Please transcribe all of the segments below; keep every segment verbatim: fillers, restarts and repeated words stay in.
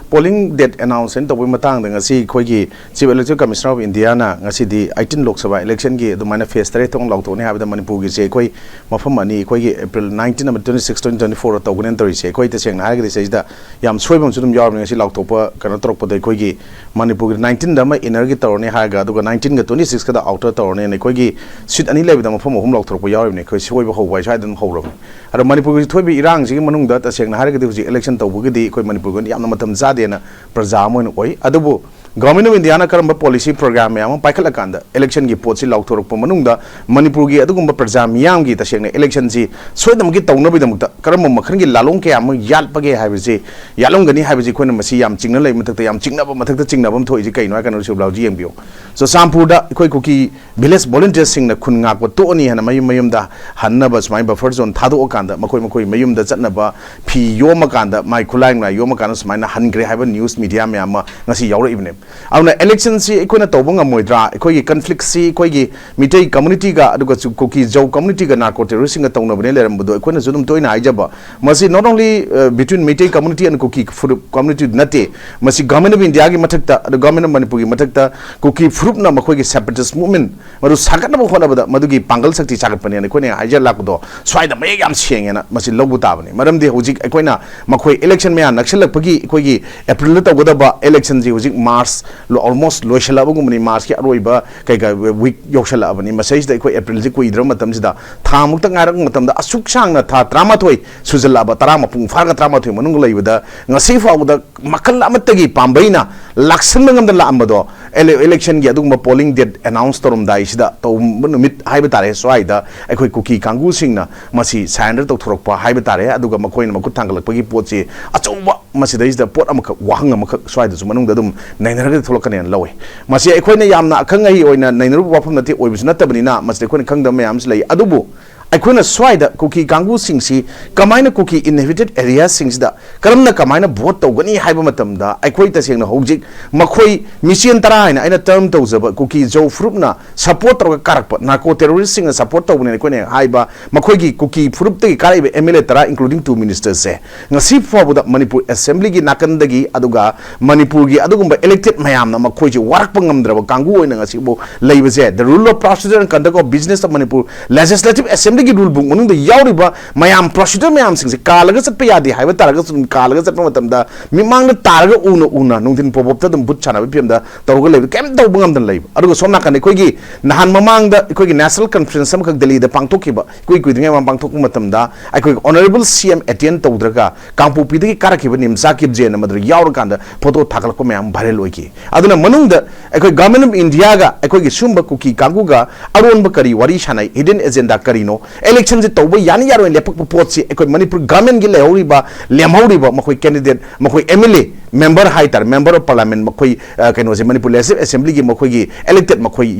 Polling date announcement ꯇꯧꯕꯒꯤ ꯃꯇꯥꯡꯗ ꯉꯁꯤ ꯑꯩꯈꯣꯏꯒꯤ Chief Electoral Commissioner of Indiaꯅ ꯉꯁꯤꯗꯤ eighteen Lok Sabha electionꯒꯤ ꯑꯗꯨꯃꯥꯏꯅ phase ꯇꯔꯦꯠ ꯊꯣꯛꯅ ꯂꯥꯎꯊꯣꯛꯅꯤ ꯍꯥꯏꯕꯗ ꯃꯅꯤꯄꯨꯔꯒꯤꯁꯦ ꯑꯩꯈꯣꯏ ꯃꯐꯝ ꯑꯅꯤ, ꯑꯩꯈꯣꯏꯒꯤ April nineteen ꯑꯃꯗꯤ twenty six, twenty twenty four ꯇꯧꯒꯅꯦꯅ ꯇꯧꯔꯤꯁꯦ, ꯑꯩꯈꯣꯏ ꯇꯁꯦꯡꯅ ꯍꯥꯏꯔꯒꯗꯤ ꯁꯤꯗꯩꯁꯤꯗ ꯌꯥꯝ ꯁꯣꯏꯕ ꯑꯃꯁꯨ ꯑꯗꯨꯝ ꯌꯥꯎꯔꯕꯅꯤ꯫ ꯉꯁꯤ ꯂꯥꯎꯊꯣꯛꯄ ꯀꯩꯅꯣ ꯇꯧꯔꯛꯄꯗ ꯑꯩꯈꯣꯏꯒꯤ ꯃꯅꯤꯄꯨꯔꯒꯤ nineteenꯗ ꯑꯃ innerꯒꯤ ꯇꯧꯔꯅꯤ ꯍꯥꯏꯔꯒ, ꯑꯗꯨꯒ nineteenꯒ twenty sixꯀꯗ outer ꯇꯧꯔꯅꯤꯅ ꯑꯩꯈꯣꯏꯒꯤ seat ꯑꯅꯤ ꯂꯩꯕꯗ ꯃꯐꯝ ꯑꯍꯨꯝ ꯂꯥꯎꯊꯣꯔꯛꯄ ꯌꯥꯎꯔꯤꯕꯅꯤ꯫ ꯑꯩꯈꯣꯏ ꯁꯣꯏꯕ ꯍꯧꯕ ꯍꯥꯏ ꯁ꯭ꯋꯥꯏꯗ ꯑꯗꯨꯝ ꯍꯧꯔꯕꯅꯤ꯫ ꯑꯗꯣ ꯃꯅꯤꯄꯨꯔꯒꯤ ꯊꯣꯛꯏꯕ ꯏꯔꯥꯡꯁꯤꯒꯤ ꯃꯅꯨꯡꯗ ꯇꯁꯦꯡꯅ ꯍꯥꯏꯔꯒꯗꯤ ꯍꯧꯖꯤꯛ election ꯇꯧꯕꯒꯤꯗꯤ ꯑꯩꯈꯣꯏ ꯃꯅꯤꯄꯨꯔꯒꯤ ꯑꯣꯏꯅ ꯌꯥꯝꯅ ꯃꯇꯝ ꯆꯥꯗꯦꯅ ꯄ꯭ꯔꯖꯥ ꯑꯃ ꯑꯣꯏꯅ ꯑꯣꯏ꯫ ꯑꯗꯨꯕꯨ Government of Indiaꯅ ꯀꯔꯝꯕ policy program ꯃꯌꯥꯝ ꯑꯃ ꯄꯥꯏꯈꯠꯂꯀꯥꯟꯗ electionꯒꯤ ꯄꯣꯠꯁꯤ ꯂꯥꯎꯊꯣꯔꯛꯄ ꯃꯅꯨꯡꯗ ꯃꯅꯤꯄꯨꯔꯒꯤ ꯑꯗꯨꯒꯨꯝꯕ ꯄ꯭ꯔꯖꯥ ꯃꯤꯌꯥꯝꯒꯤ ꯇꯁꯦꯡꯅ electionꯁꯤ ꯁꯣꯏꯗꯅꯃꯛꯀꯤ ꯇꯧꯅꯕꯒꯤꯗꯃꯛꯇ ꯀꯔꯝꯕ ꯃꯈꯜꯒꯤ ꯂꯥꯂꯣꯡ ꯀꯌꯥ ꯑꯃ ꯌꯥꯠꯄꯒꯦ ꯍꯥꯏꯕꯁꯤ, ꯌꯥꯠꯂꯝꯒꯅꯤ ꯍꯥꯏꯕꯁꯤ ꯑꯩꯈꯣꯏꯅ ꯃꯁꯤ ꯌꯥꯝ ꯆꯤꯡꯅ ꯂꯩ ꯃꯊꯛꯇ ꯌꯥꯝ ꯆꯤꯡꯅꯕ ꯃꯊꯛꯇ ꯆꯤꯡꯅꯕ ꯑꯃ ꯊꯣꯛꯏꯁꯤ ꯀꯩꯅꯣ ꯍꯥꯏ ꯀꯥꯟꯗ ꯁꯨꯕ꯭ꯂꯥꯎꯖꯤ ꯌꯦꯡꯕꯤꯌꯨ꯫ ꯆꯨꯔꯆꯥꯟꯄꯨꯔꯗ ꯑꯩꯈꯣꯏ ꯀꯨꯀꯤ village volunteersꯁꯤꯡꯅ ꯈꯨꯟ ꯉꯥꯛꯄ ꯇꯣꯛꯑꯅꯤ ꯍꯥꯏꯅ ꯃꯌꯨꯝ ꯃꯌꯨꯝꯗ ꯍꯟꯅꯕ ꯁꯨꯃꯥꯏꯅ buffer zone ꯊꯥꯗꯣꯛꯑꯀꯥꯟꯗ ꯃꯈꯣꯏ ꯃꯈꯣꯏ ꯃꯌꯨꯝꯗ ꯆꯠꯅꯕ ꯐꯤ ꯌꯣꯝꯃꯀꯥꯟꯗ, ꯃꯥꯏ ꯈꯨꯠꯂꯥꯏ ꯅꯨꯡꯂꯥꯏ ꯌꯣꯝꯃꯀꯥꯟꯗ ꯁꯨꯃꯥꯏꯅ ꯍꯟꯈ꯭ꯔꯦ ꯍꯥꯏꯕ news media ꯃꯌꯥꯝ ꯑꯃ ꯉꯁꯤ ꯌꯥꯎꯔꯛꯏꯕꯅꯦ꯫ ꯑꯗꯨꯅ electionꯁꯤ ꯑꯩꯈꯣꯏꯅ ꯇꯧꯕ ꯉꯝꯃꯣꯏꯗ꯭ꯔꯥ? ꯑꯩꯈꯣꯏꯒꯤ conflictꯁꯤ ꯑꯩꯈꯣꯏꯒꯤ ꯃꯤꯇꯩ communityꯒ ꯑꯗꯨꯒ ꯆꯨ-, ꯀꯨꯀꯤ ꯖꯧ communityꯒ narco terroristꯁꯤꯡꯒ ꯇꯧꯅꯕꯅꯦ ꯂꯩꯔꯝꯕꯗꯣ ꯑꯩꯈꯣꯏꯅꯁꯨ ꯑꯗꯨꯝ ꯇꯣꯏꯅ ꯍꯥꯏꯖꯕ, ꯃꯁꯤ not only, uh, between Meitei community and Kuki ꯐꯨꯔꯨꯞ community ꯅꯠꯇꯦ, ꯃꯁꯤ Government of Indiaꯒꯤ ꯃꯊꯛꯇ, ꯑꯗꯨ Government of ꯃꯅꯤꯄꯨꯔꯒꯤ ꯃꯊꯛꯇ ꯀꯨꯀꯤ ꯐꯨꯔꯨꯞꯅ ꯃꯈꯣꯏꯒꯤ separatist movement ꯃꯗꯨ ꯁꯥꯒꯠꯅꯕ ꯍꯣꯠꯅꯕꯗ ꯃꯗꯨꯒꯤ ꯄꯥꯡꯒꯜ ꯁꯛꯇꯤ ꯁꯥꯒꯠꯄꯅꯦꯅ ꯑꯩꯈꯣꯏꯅ ꯍꯥꯏꯖ ꯂꯥꯛꯄꯗꯣ ꯁ꯭ꯋꯥꯏꯗ ꯃꯌꯦꯛ ꯌꯥꯝ ꯁꯦꯡꯉꯦꯅ ꯃꯁꯤ ꯂꯧꯕ ꯇꯥꯕꯅꯤ꯫ ꯃꯔꯝꯗꯤ ꯍꯧꯖꯤꯛ ꯑꯩꯈꯣꯏꯅ ꯃꯈꯣꯏ election ꯃꯌꯥ ꯅꯛꯁꯤꯜꯂꯛꯄꯒꯤ ꯑꯩꯈꯣꯏꯒꯤ Aprilꯗ ꯇꯧꯒꯗꯕ electionꯁꯤ ꯍꯧꯖꯤꯛ March ꯂꯣ-, almost ꯂꯣꯏꯁꯤꯜꯂꯛꯑꯕꯒꯨꯝꯕꯅꯤ, Marchꯀꯤ ꯑꯔꯣꯏꯕ ꯀꯩꯀꯥ week ꯌꯧꯁꯤꯜꯂꯛꯑꯕꯅꯤ꯫ ꯃꯁꯤꯁꯤꯗ ꯑꯩꯈꯣꯏ Aprilꯁꯤ ꯀꯨꯏꯗ꯭ꯔꯕ ꯃꯇꯝꯁꯤꯗ, ꯊꯥꯃꯨꯛꯇ ꯉꯥꯏꯔꯛꯄ ꯃꯇꯝꯗ ꯑꯁꯨꯛ ꯁꯥꯡꯅ ꯊꯥ ꯇꯔꯥꯃꯥꯊꯣꯏ ꯁꯨꯖꯜꯂꯛꯑꯕ, ꯇꯔꯥ ꯃꯄꯨꯡ ꯐꯥꯔꯒ ꯇꯔꯥꯃꯥꯊꯣꯏ ꯃꯅꯨꯡꯗ ꯂꯩꯕꯗ ꯉꯁꯤ ꯐꯥꯎꯕꯗ ꯃꯈꯜ ꯑꯃꯠꯇꯒꯤ ꯄꯥꯝꯕꯩꯅ ꯂꯥꯛꯁꯤꯟꯕ ꯉꯝꯗ ꯂꯥꯛꯑꯝꯕꯗꯣ, ele-, electionꯒꯤ ꯑꯗꯨꯒꯨꯝꯕ polling date announce ꯇꯧꯔꯝꯗꯥꯏꯁꯤꯗ, ꯇꯧꯕ ꯅꯨꯃꯤꯠ ꯍꯥꯏꯕ ꯇꯥꯔꯦ, ꯁ꯭ꯋꯥꯏꯗ ꯑꯩꯈꯣꯏ ꯀꯨꯀꯤ ꯀꯥꯡꯕꯨꯁꯤꯡꯅ ꯃꯁꯤ surrender ꯇꯧꯊꯣꯔꯛꯄ ꯍꯥꯏꯕ ꯇꯥꯔꯦ꯫ ꯑꯗꯨꯒ ꯃꯈꯣꯏꯅ ꯃꯈꯨꯠ ꯊꯥꯡꯒꯠꯂꯛꯄꯒꯤ ꯄꯣꯠꯁꯤ ꯑꯆꯧꯕ, ꯃꯁꯤꯗꯩꯁꯤꯗ ꯄꯣꯠ ꯑꯃꯈꯛ, ꯋꯥꯍꯪ ꯑꯃꯈꯛ ꯁ꯭ꯋꯥꯏꯗꯁꯨ ꯃꯅꯨꯡꯗ ꯑꯗꯨꯝ ꯅꯩꯅꯔꯒꯗꯤ ꯊꯣꯛꯂꯛꯀꯅꯦꯅ ꯂꯧꯏ꯫ ꯃꯁꯤ ꯑꯩꯈꯣꯏꯅ ꯌꯥꯝꯅ ꯑꯈꯪ ꯑꯍꯩ ꯑꯣꯏꯅ ꯅꯩꯅꯔꯨꯕ ꯋꯥꯐꯝ ꯅꯠꯇꯦ, ꯑꯣꯏꯕꯁꯨ ꯅꯠꯇꯕꯅꯤꯅ ꯃꯁꯤꯗ ꯑꯩꯈꯣꯏꯅ ꯈꯪꯗꯕ ꯃꯌꯥꯝ ꯑꯃꯁꯨ ꯂꯩ꯫ ꯑꯗꯨꯕꯨ ꯑꯩꯈꯣꯏꯅ ꯁ꯭ꯋꯥꯏꯗ ꯀꯨꯀꯤ ꯀꯥꯡꯕꯨꯁꯤꯡꯁꯤ ꯀꯃꯥꯏꯅ ꯀꯨꯀꯤ inhabited areaꯁꯤꯡꯁꯤꯗ ꯀꯔꯝꯅ ꯀꯃꯥꯏꯅ vote ꯇꯧꯒꯅꯤ ꯍꯥꯏꯕ ꯃꯇꯝꯗ, ꯑꯩꯈꯣꯏ ꯇꯁꯦꯡꯅ ꯍꯧꯖꯤꯛ ꯃꯈꯣꯏ ꯃꯤꯆꯦꯟ ꯇꯔꯥ ꯍꯥꯏꯅ ꯑꯩꯅ term ꯇꯧꯖꯕ ꯀꯨꯀꯤ ꯖꯧ ꯐꯨꯔꯨꯞꯅ support ꯇꯧꯔꯒ ꯀꯥꯔꯛꯄ narco terroristꯁꯤꯡꯅ support ꯇꯧꯕꯅꯦ ꯑꯩꯈꯣꯏꯅ ꯍꯥꯏꯕ ꯃꯈꯣꯏꯒꯤ ꯀꯨꯀꯤ ꯐꯨꯔꯨꯞꯇꯒꯤ ꯀꯥꯔꯛꯏꯕ M L A ꯇꯔꯥ, including two ministerꯁꯦ, ꯉꯁꯤ ꯐꯥꯎꯕꯗ ꯃꯅꯤꯄꯨꯔ assemblyꯒꯤ ꯅꯥꯀꯟꯗꯒꯤ, ꯑꯗꯨꯒ ꯃꯅꯤꯄꯨꯔꯒꯤ ꯑꯗꯨꯒꯨꯝꯕ elected ꯃꯌꯥꯝꯅ ꯃꯈꯣꯏꯁꯦ ꯋꯥꯔꯛꯄ ꯉꯝꯗ꯭ꯔꯕ ꯀꯥꯡꯕꯨ ꯑꯣꯏꯅ ꯉꯁꯤꯐꯥꯎ ꯂꯩꯕꯁꯦ, the rule of procedure and conduct of business of Manipur Legislative Assemblyꯒꯤ rule book ꯃꯅꯨꯡꯗ ꯌꯥꯎꯔꯤꯕ ꯃꯌꯥꯝ procedure ꯃꯌꯥꯝꯁꯤꯡꯁꯦ ꯀꯥꯜꯂꯒ ꯆꯠꯄ ꯌꯥꯗꯦ ꯍꯥꯏꯕ ꯇꯥꯔꯒꯁꯨ, ꯑꯗꯨꯝ ꯀꯥꯜꯂꯒ ꯆꯠꯄ ꯃꯇꯝꯗ ꯃꯤꯃꯥꯡꯗ ꯇꯥꯔꯒ ꯎꯅ ꯎꯅ ꯅꯨꯡꯊꯤꯟ ꯄꯣꯞ ꯄꯣꯞꯇ ꯑꯗꯨꯝ ꯕꯨꯠ ꯁꯥꯟꯅꯕꯒꯤ ꯐꯤꯕꯝꯗ ꯇꯧꯔꯒ ꯂꯩꯕ, ꯀꯩꯝ ꯇꯧꯕ ꯉꯝꯗꯅ ꯂꯩꯕ꯫ ꯑꯗꯨꯒ ꯁꯣꯝ ꯅꯥꯀꯟꯗ ꯑꯩꯈꯣꯏꯒꯤ ꯅꯍꯥꯟ ꯃꯃꯥꯡꯗ ꯑꯩꯈꯣꯏꯒꯤ national conference ꯑꯃꯈꯛ ꯗꯦꯜꯂꯤꯗ ꯄꯥꯡꯊꯣꯛꯈꯤꯕ, ꯏꯀꯨꯏ ꯀꯨꯏꯗ꯭ꯔꯤꯉꯩ ꯃꯃꯥꯡ ꯄꯥꯡꯊꯣꯛꯄ ꯃꯇꯝꯗ ꯑꯩꯈꯣꯏꯒꯤ honourable C M attend ꯇꯧꯗ꯭ꯔꯒ ꯀꯥꯡꯄꯣꯛꯄꯤꯗꯒꯤ ꯀꯥꯔꯛꯈꯤꯕ ꯅꯤꯝꯆꯥ ꯀꯤꯞꯖꯦꯅ ꯃꯗꯨꯗ ꯌꯥꯎꯔꯀꯥꯟꯗ photo ꯊꯥꯒꯠꯂꯛꯄ ꯃꯌꯥꯝ viral ꯑꯣꯏꯈꯤ꯫ ꯑꯗꯨꯅ ꯃꯅꯨꯡꯗ ꯑꯩꯈꯣꯏ Government of Indiaꯒ ꯑꯩꯈꯣꯏꯒꯤ ꯁꯨꯝꯕ ꯀꯨꯀꯤ ꯀꯥꯡꯕꯨꯒ ꯑꯔꯣꯟꯕ ꯀꯔꯤ ꯋꯥꯔꯤ ꯁꯥꯟꯅꯩ, hidden agenda ꯀꯔꯤꯅꯣ, electionꯁꯦ ꯇꯧꯕ ꯌꯥꯅꯤ ꯌꯥꯔꯣꯏ ꯂꯦꯞꯄꯛꯄ ꯄꯣꯠꯁꯤ ꯑꯩꯈꯣꯏ ꯃꯅꯤꯄꯨꯔ governmentꯀꯤ ꯂꯩꯍꯧꯔꯤꯕ, ꯂꯦꯝꯍꯧꯔꯤꯕ ꯃꯈꯣꯏ candidate, ꯃꯈꯣꯏ M L A member ꯍꯥꯏꯇꯥꯔꯦ, member of parliament, ꯃꯈꯣꯏ, ꯑ, ꯀꯩꯅꯣꯁꯦ, ꯃꯅꯤꯄꯨꯔ Legislative Assemblyꯒꯤ ꯃꯈꯣꯏꯒꯤ elected ꯃꯈꯣꯏ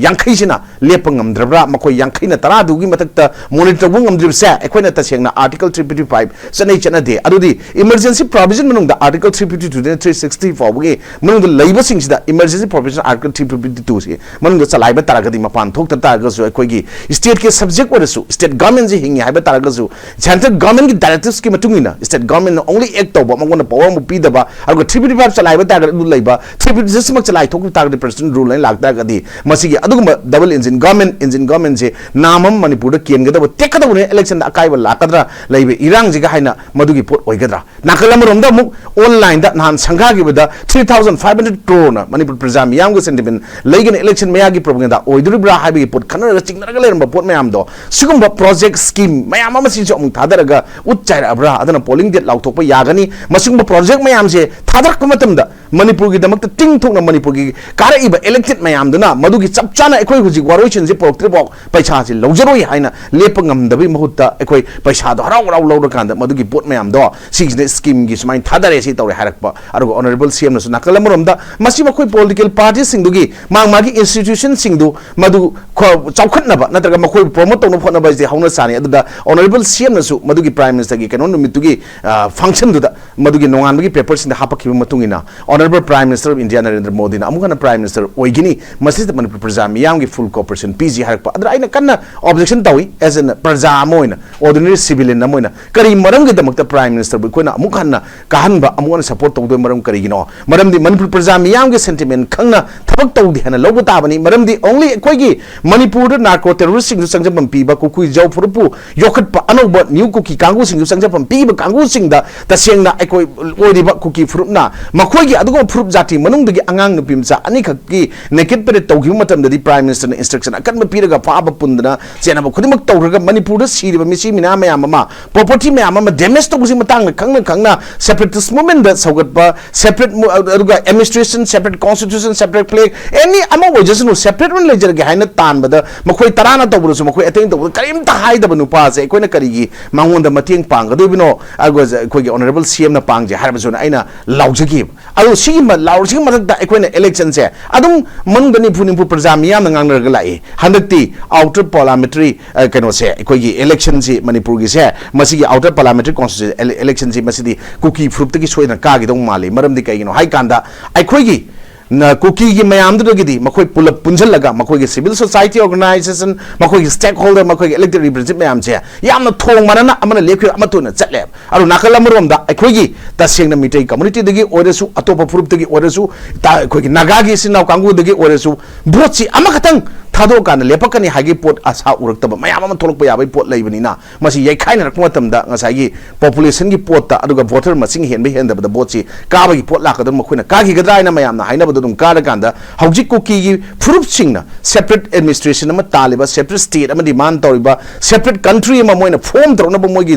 ꯌꯥꯡꯈꯩꯁꯤꯅ ꯂꯦꯞꯄ ꯉꯝꯗ꯭ꯔꯕ꯭ꯔꯥ? ꯃꯈꯣꯏ ꯌꯥꯡꯈꯩꯅ ꯇꯔꯥꯗꯨꯒꯤ ꯃꯊꯛꯇ monitor ꯇꯧꯕ ꯉꯝꯗ꯭ꯔꯤꯕꯁꯦ ꯑꯩꯈꯣꯏꯅ ꯇꯁꯦꯡꯅ Article three fifty five ꯆꯠꯅꯩ ꯆꯠꯅꯗꯦ꯫ ꯑꯗꯨꯗꯤ emergency provision ꯃꯅꯨꯡꯗ Article three fifty two ꯗꯩꯅ three sixty ꯐꯥꯎꯕꯒꯤ ꯃꯅꯨꯡꯗ ꯂꯩꯕꯁꯤꯡꯁꯤꯗ emergency provision Article three fifty two ꯁꯤ ꯃꯅꯨꯡꯗ ꯆꯂꯥꯏꯕ ꯇꯥꯔꯒꯗꯤ, ꯃꯄꯥꯟ ꯊꯣꯛꯇ ꯇꯥꯔꯒꯁꯨ, ꯑꯩꯈꯣꯏꯒꯤ stateꯀꯤ subject ꯑꯣꯏꯔꯁꯨ, state governmentꯁꯤ ꯍꯤꯡꯉꯤ ꯍꯥꯏꯕ ꯇꯥꯔꯒꯁꯨ, central governmentꯀꯤ directivesꯀꯤ ꯃꯇꯨꯡ ꯏꯟꯅ state governmentꯅ only act ꯇꯧꯕ, ꯃꯉꯣꯟꯗ power ꯑꯃ ꯄꯤꯗꯕ, ꯑꯗꯨꯒ three fifty five ꯆꯂꯥꯏꯕ ꯇꯥꯔꯒꯗꯤ ꯑꯗꯨ ꯂꯩꯕ, three fifty sixꯃꯛ ꯆꯂꯥꯏꯊꯣꯛꯈꯤꯕ ꯇꯥꯔꯒꯗꯤ president rule ꯍꯥꯏꯅ ꯂꯥꯛꯇꯥꯔꯒꯗꯤ, ꯃꯁꯤꯒꯤ ꯑꯗꯨꯒꯨꯝꯕ double engine government, engine governmentꯁꯦ ꯅꯥꯝ ꯑꯃ ꯃꯅꯤꯄꯨꯔꯗ ꯀꯦꯟꯒꯗꯕ, ꯇꯦꯛꯀꯗꯧꯕꯅꯦ, electionꯗ ꯑꯀꯥꯏꯕ ꯂꯥꯛꯀꯗ꯭ꯔꯥ ꯂꯩꯕ ꯏꯔꯥꯡꯁꯤꯒ ꯍꯥꯏꯅ ꯃꯗꯨꯒꯤ ꯄꯣꯠ ꯑꯣꯏꯒꯗ꯭ꯔꯥ? ꯅꯥꯀꯜ ꯑꯃꯔꯣꯝꯗ ꯑꯃꯨꯛ onlineꯗ ꯅꯍꯥꯟ ꯁꯪꯒꯥꯈꯤꯕꯗ three thousand five hundred croreꯅ Manipur ꯄ꯭ꯔꯖꯥ ꯃꯤꯌꯥꯝꯒꯤ sentiment ꯂꯩꯒꯅ election ꯃꯌꯥꯒꯤ propaganda ꯑꯣꯏꯗꯣꯔꯤꯕ꯭ꯔꯥ ꯍꯥꯏꯕꯒꯤ ꯄꯣꯠ ꯈꯟꯅꯔꯒ ꯆꯤꯡꯅꯔꯒ ꯂꯩꯔꯝꯕ ꯄꯣꯠ ꯃꯌꯥꯝꯗꯣ, ꯁꯤꯒꯨꯝꯕ project scheme ꯃꯌꯥꯝ ꯑꯃꯁꯤꯁꯨ ꯑꯃꯨꯛ ꯊꯥꯗꯔꯒ ꯎꯠ ꯆꯥꯏꯔꯛꯑꯕ꯭ꯔꯥ? ꯑꯗꯨꯅ polling date ꯂꯥꯎꯊꯣꯛꯄ ꯌꯥꯒꯅꯤ꯫ ꯃꯁꯤꯒꯨꯝꯕ project ꯃꯌꯥꯝꯁꯦ ꯊꯥꯗꯔꯛꯄ ꯃꯇꯝꯗ ꯃꯅꯤꯄꯨꯔꯒꯤꯗꯃꯛꯇ ꯇꯤꯡ ꯊꯣꯛꯅ ꯃꯅꯤꯄꯨꯔꯒꯤ ꯀꯥꯔꯛꯏꯕ elected ꯃꯌꯥꯝꯗꯨꯅ ꯃꯗꯨꯒꯤ ꯆꯞ ꯆꯥꯅ ꯑꯩꯈꯣꯏ ꯍꯧꯖꯤꯛ ꯋꯥꯔꯣꯏꯁꯤꯟꯁꯤ ꯄꯨꯔꯛꯇ꯭ꯔꯤꯐꯥꯎ ꯄꯩꯁꯥꯁꯤ ꯂꯧꯖꯔꯣꯏ ꯍꯥꯏꯅ ꯂꯦꯞꯄ ꯉꯝꯗꯕꯒꯤ ꯃꯍꯨꯠꯇ ꯑꯩꯈꯣꯏ ꯄꯩꯁꯥꯗꯣ ꯍꯔꯥꯎ ꯍꯔꯥꯎ ꯂꯧꯔꯀꯥꯟꯗ ꯃꯗꯨꯒꯤ ꯄꯣꯠ ꯃꯌꯥꯝꯗꯣ ꯁꯤꯒꯤꯁꯤꯅ schemeꯒꯤ ꯁꯨꯃꯥꯏꯅ ꯊꯥꯗꯔꯦ ꯁꯤ ꯇꯧꯔꯦ ꯍꯥꯏꯔꯛꯄ꯫ ꯑꯗꯨꯒ honourable CMꯅꯁꯨ ꯅꯥꯀꯜ ꯑꯃꯔꯣꯝꯗ ꯃꯁꯤ ꯃꯈꯣꯏ political partyꯁꯤꯡꯗꯨꯒꯤ ꯃꯥ ꯃꯥꯒꯤ institutionꯁꯤꯡꯗꯨ ꯃꯗꯨ ꯈ-, ꯆꯥꯎꯈꯠꯅꯕ ꯅꯠꯇ꯭ꯔꯒ ꯃꯈꯣꯏꯕꯨ promote ꯇꯧꯅꯕ ꯍꯣꯠꯅꯕ ꯍꯥꯏꯁꯦ ꯍꯧꯅ ꯁꯥꯅꯤ꯫ ꯑꯗꯨꯗ honourable CMꯅꯁꯨ ꯃꯗꯨꯒꯤ Prime Ministerꯒꯤ ꯀꯩꯅꯣ ꯅꯨꯃꯤꯠꯇꯨꯒꯤ, ꯑ, functionꯗꯨꯗ ꯃꯗꯨꯒꯤ ꯅꯣꯡꯉꯥꯟꯕꯒꯤ paperꯁꯤꯡꯗ ꯍꯥꯞꯄꯛꯈꯤꯕ ꯃꯇꯨꯡ ꯏꯟꯅ Honourable Prime Minister of India Narendra ꯃꯣꯗꯤꯅ ꯑꯃꯨꯛ ꯍꯟꯅ Prime Minister ꯑꯣꯏꯒꯅꯤ, ꯃꯁꯤꯗ ꯃꯅꯤꯄꯨꯔ ꯄ꯭ꯔꯖꯥ ꯃꯤꯌꯥꯝꯒꯤ full cooperation ꯄꯤꯁꯤ ꯍꯥꯏꯔꯛꯄ꯫ ꯑꯗꯨꯗ ꯑꯩꯅ ꯀꯟꯅ objection ꯇꯧꯏ, as a ꯄ꯭ꯔꯖꯥ ꯑꯃ ꯑꯣꯏꯅ, ordinary civilian ꯑꯃ ꯑꯣꯏꯅ꯫ ꯀꯔꯤ ꯃꯔꯝꯒꯤꯗꯃꯛꯇ Prime Ministerꯕꯨ ꯑꯩꯈꯣꯏꯅ ꯑꯃꯨꯛ ꯍꯟꯅ ꯀꯥꯍꯟꯕ, ꯑꯃꯨꯛ ꯍꯟꯅ support ꯇꯧꯗꯣꯏ ꯃꯔꯝ ꯀꯔꯤꯒꯤꯅꯣ? ꯃꯔꯝꯗꯤ ꯃꯅꯤꯄꯨꯔ ꯄ꯭ꯔꯖꯥ ꯃꯤꯌꯥꯝꯒꯤ sentiment ꯈꯪꯅ ꯊꯕꯛ ꯇꯧꯗꯦ ꯍꯥꯏꯅ ꯂꯧꯕ ꯇꯥꯕꯅꯤ꯫ ꯃꯔꯝꯗꯤ only ꯑꯩꯈꯣꯏꯒꯤ ꯃꯅꯤꯄꯨꯔꯗ narco terroristꯁꯤꯡꯁꯨ ꯆꯪꯖꯐꯝ ꯄꯤꯕ, ꯀꯨꯀꯤ ꯖꯧ ꯐꯨꯔꯨꯞꯄꯨ ꯌꯣꯛꯈꯠꯄ ꯑꯅꯧꯕ new ꯀꯨꯀꯤ ꯀꯥꯡꯕꯨꯁꯤꯡꯁꯨ ꯆꯪꯖꯐꯝ ꯄꯤꯕ ꯀꯥꯡꯕꯨꯁꯤꯡꯗ ꯇꯁꯦꯡꯅ ꯑꯩꯈꯣꯏ ꯑꯣꯏꯔꯤꯕ ꯀꯨꯀꯤ ꯐꯨꯔꯨꯞꯅ ꯃꯈꯣꯏꯒꯤ ꯑꯗꯨꯒꯨꯝꯕ ꯐꯨꯔꯨꯞ ꯖꯥꯇꯤ ꯃꯅꯨꯡꯗꯒꯤ ꯑꯉꯥꯡ ꯅꯨꯄꯤ ꯃꯆꯥ ꯑꯅꯤꯈꯛꯀꯤ naked parade ꯇꯧꯈꯤꯕ ꯃꯇꯝꯗꯗꯤ Prime Ministerꯅ instruction ꯑꯀꯟꯕ ꯄꯤꯔꯒ ꯐꯥꯕ ꯄꯨꯟꯗꯅ ꯆꯦꯟꯅꯕ ꯈꯨꯗꯤꯡꯃꯛ ꯇꯧꯔꯒ ꯃꯅꯤꯄꯨꯔꯗ ꯁꯤꯔꯤꯕ ꯃꯤꯁꯤ ꯃꯤꯅꯥ ꯃꯌꯥꯝ ꯑꯃ, property ꯃꯌꯥꯝ ꯑꯃ damage ꯇꯧꯕꯁꯤ ꯃꯇꯥꯡꯗ ꯈꯪꯅ ꯈꯪꯅ separatist movementꯗ ꯁꯧꯒꯠꯄ, separate mo-, ꯑꯗꯨꯒ administration, separate constitution, separate flag, any ꯑꯃ ꯑꯣꯏꯖꯁꯅꯨ, separate ꯑꯣꯏꯅ ꯂꯩꯖꯔꯒꯦ ꯍꯥꯏꯅ ꯇꯥꯟꯕꯗ ꯃꯈꯣꯏ ꯇꯔꯥꯅ ꯇꯧꯕꯗꯁꯨ, ꯃꯈꯣꯏ ꯑꯇꯩꯅ ꯇꯧꯕꯗ ꯀꯔꯤꯝꯇ ꯍꯥꯏꯗꯕ ꯅꯨꯄꯥꯁꯦ ꯑꯩꯈꯣꯏꯅ ꯀꯔꯤꯒꯤ ꯃꯉꯣꯟꯗ ꯃꯇꯦꯡ ꯄꯥꯡꯒꯗꯣꯏꯕꯅꯣ? ꯑꯗꯨꯒ ꯑꯩꯈꯣꯏꯒꯤ honourable CMꯅ ꯄꯥꯡꯖꯦ ꯍꯥꯏꯔꯕꯁꯨꯅ ꯑꯩꯅ ꯂꯥꯎꯖꯈꯤꯕ꯫ ꯑꯗꯣ ꯁꯤꯒꯤ ꯃ-, ꯂꯥꯎꯔꯤꯁꯤꯒꯤ ꯃꯊꯛꯇ ꯑꯩꯈꯣꯏꯅ electionꯁꯦ ꯑꯗꯨꯝ ꯃꯅꯨꯡꯗ ꯅꯤꯐꯨ ꯅꯤꯐꯨ ꯄ꯭ꯔꯖꯥ ꯃꯤꯌꯥꯝꯅ ꯉꯥꯡꯅꯔꯒ ꯂꯥꯛꯏ꯫ ꯍꯟꯗꯛꯇꯤ outer parliamentary, ꯑ, ꯀꯩꯅꯣꯁꯦ, ꯑꯩꯈꯣꯏꯒꯤ electionꯁꯤ ꯃꯅꯤꯄꯨꯔꯒꯤꯁꯦ, ꯃꯁꯤꯒꯤ outer parliamentary constituency ele-, electionꯁꯤ ꯃꯁꯤꯗꯤ ꯀꯨꯀꯤ ꯐꯨꯔꯨꯞꯇꯒꯤ ꯁꯣꯏꯗꯅ ꯀꯥꯈꯤꯗꯧ ꯃꯥꯜꯂꯤ꯫ ꯃꯔꯝꯗꯤ ꯀꯩꯒꯤꯅꯣ ꯍꯥꯏ ꯀꯥꯟꯗ ꯑꯩꯈꯣꯏꯒꯤ ꯅ-, ꯀꯨꯀꯤꯒꯤ ꯃꯌꯥꯝꯗꯨꯗꯒꯤꯗꯤ ꯃꯈꯣꯏ ꯄꯨꯂꯞ ꯄꯨꯟꯁꯤꯜꯂꯒ ꯃꯈꯣꯏꯒꯤ civil society organisation, ꯃꯈꯣꯏꯒꯤ stakeholder, ꯃꯈꯣꯏꯒꯤ elected representative ꯃꯌꯥꯝꯁꯦ ꯌꯥꯝꯅ ꯊꯣꯡ ꯃꯥꯟꯅꯅ ꯑꯃꯅ ꯂꯦꯞꯈꯤꯕ ꯑꯃ ꯊꯣꯏꯅ ꯆꯠꯂꯦ꯫ ꯑꯗꯨ ꯅꯥꯀꯜ ꯑꯃꯔꯣꯝꯗ ꯑꯩꯈꯣꯏꯒꯤ ꯇꯁꯦꯡꯅ ꯃꯤꯇꯩ communityꯗꯒꯤ ꯑꯣꯏꯔꯁꯨ, ꯑꯇꯣꯞꯄ ꯐꯨꯔꯨꯞꯇꯒꯤ ꯑꯣꯏꯔꯁꯨ, ꯇ-, ꯑꯩꯈꯣꯏꯒꯤ ꯅꯥꯒꯥꯒꯤ ꯏꯆꯤꯟ ꯏꯅꯥꯎ ꯀꯥꯡꯕꯨꯗꯒꯤ ꯑꯣꯏꯔꯁꯨ, voteꯁꯤ ꯑꯃꯈꯛꯇꯪ ꯊꯥꯗꯣꯛꯑꯀꯥꯟꯗ ꯂꯦꯞꯄꯛꯀꯅꯤ ꯍꯥꯏꯒꯤ ꯄꯣꯠ ꯑꯁꯥ ꯎꯔꯛꯇꯕ ꯃꯌꯥꯝ ꯑꯃ ꯊꯣꯛꯂꯛꯄ ꯌꯥꯕꯒꯤ ꯄꯣꯠ ꯂꯩꯕꯅꯤꯅ, ꯃꯁꯤ ꯌꯩꯈꯥꯏꯅꯔꯛꯄ ꯃꯇꯝꯗ ꯉꯁꯥꯏꯒꯤ populationꯒꯤ ꯄꯣꯠꯇ, ꯑꯗꯨꯒ voter ꯃꯁꯤꯡ ꯍꯦꯟꯕ ꯍꯦꯟꯗꯕꯗ voteꯁꯤ ꯀꯥꯕꯒꯤ ꯄꯣꯠ ꯂꯥꯛꯀꯗꯧꯅ ꯃꯈꯣꯏꯅ ꯀꯥꯈꯤꯒꯗ꯭ꯔꯥ ꯍꯥꯏꯅ ꯃꯌꯥꯝꯅ ꯍꯥꯏꯅꯕꯗꯨ ꯑꯗꯨꯝ ꯀꯥꯔꯀꯥꯟꯗ ꯍꯧꯖꯤꯛ ꯀꯨꯀꯤꯒꯤ ꯐꯨꯔꯨꯞꯁꯤꯡꯅ separate administration ꯑꯃ ꯇꯥꯜꯂꯤꯕ, separate state ꯑꯃ demand ꯇꯧꯔꯤꯕ, separate country ꯑꯃ ꯃꯣꯏꯅ form ꯇꯧꯔꯛꯅꯕ ꯃꯣꯏꯒꯤ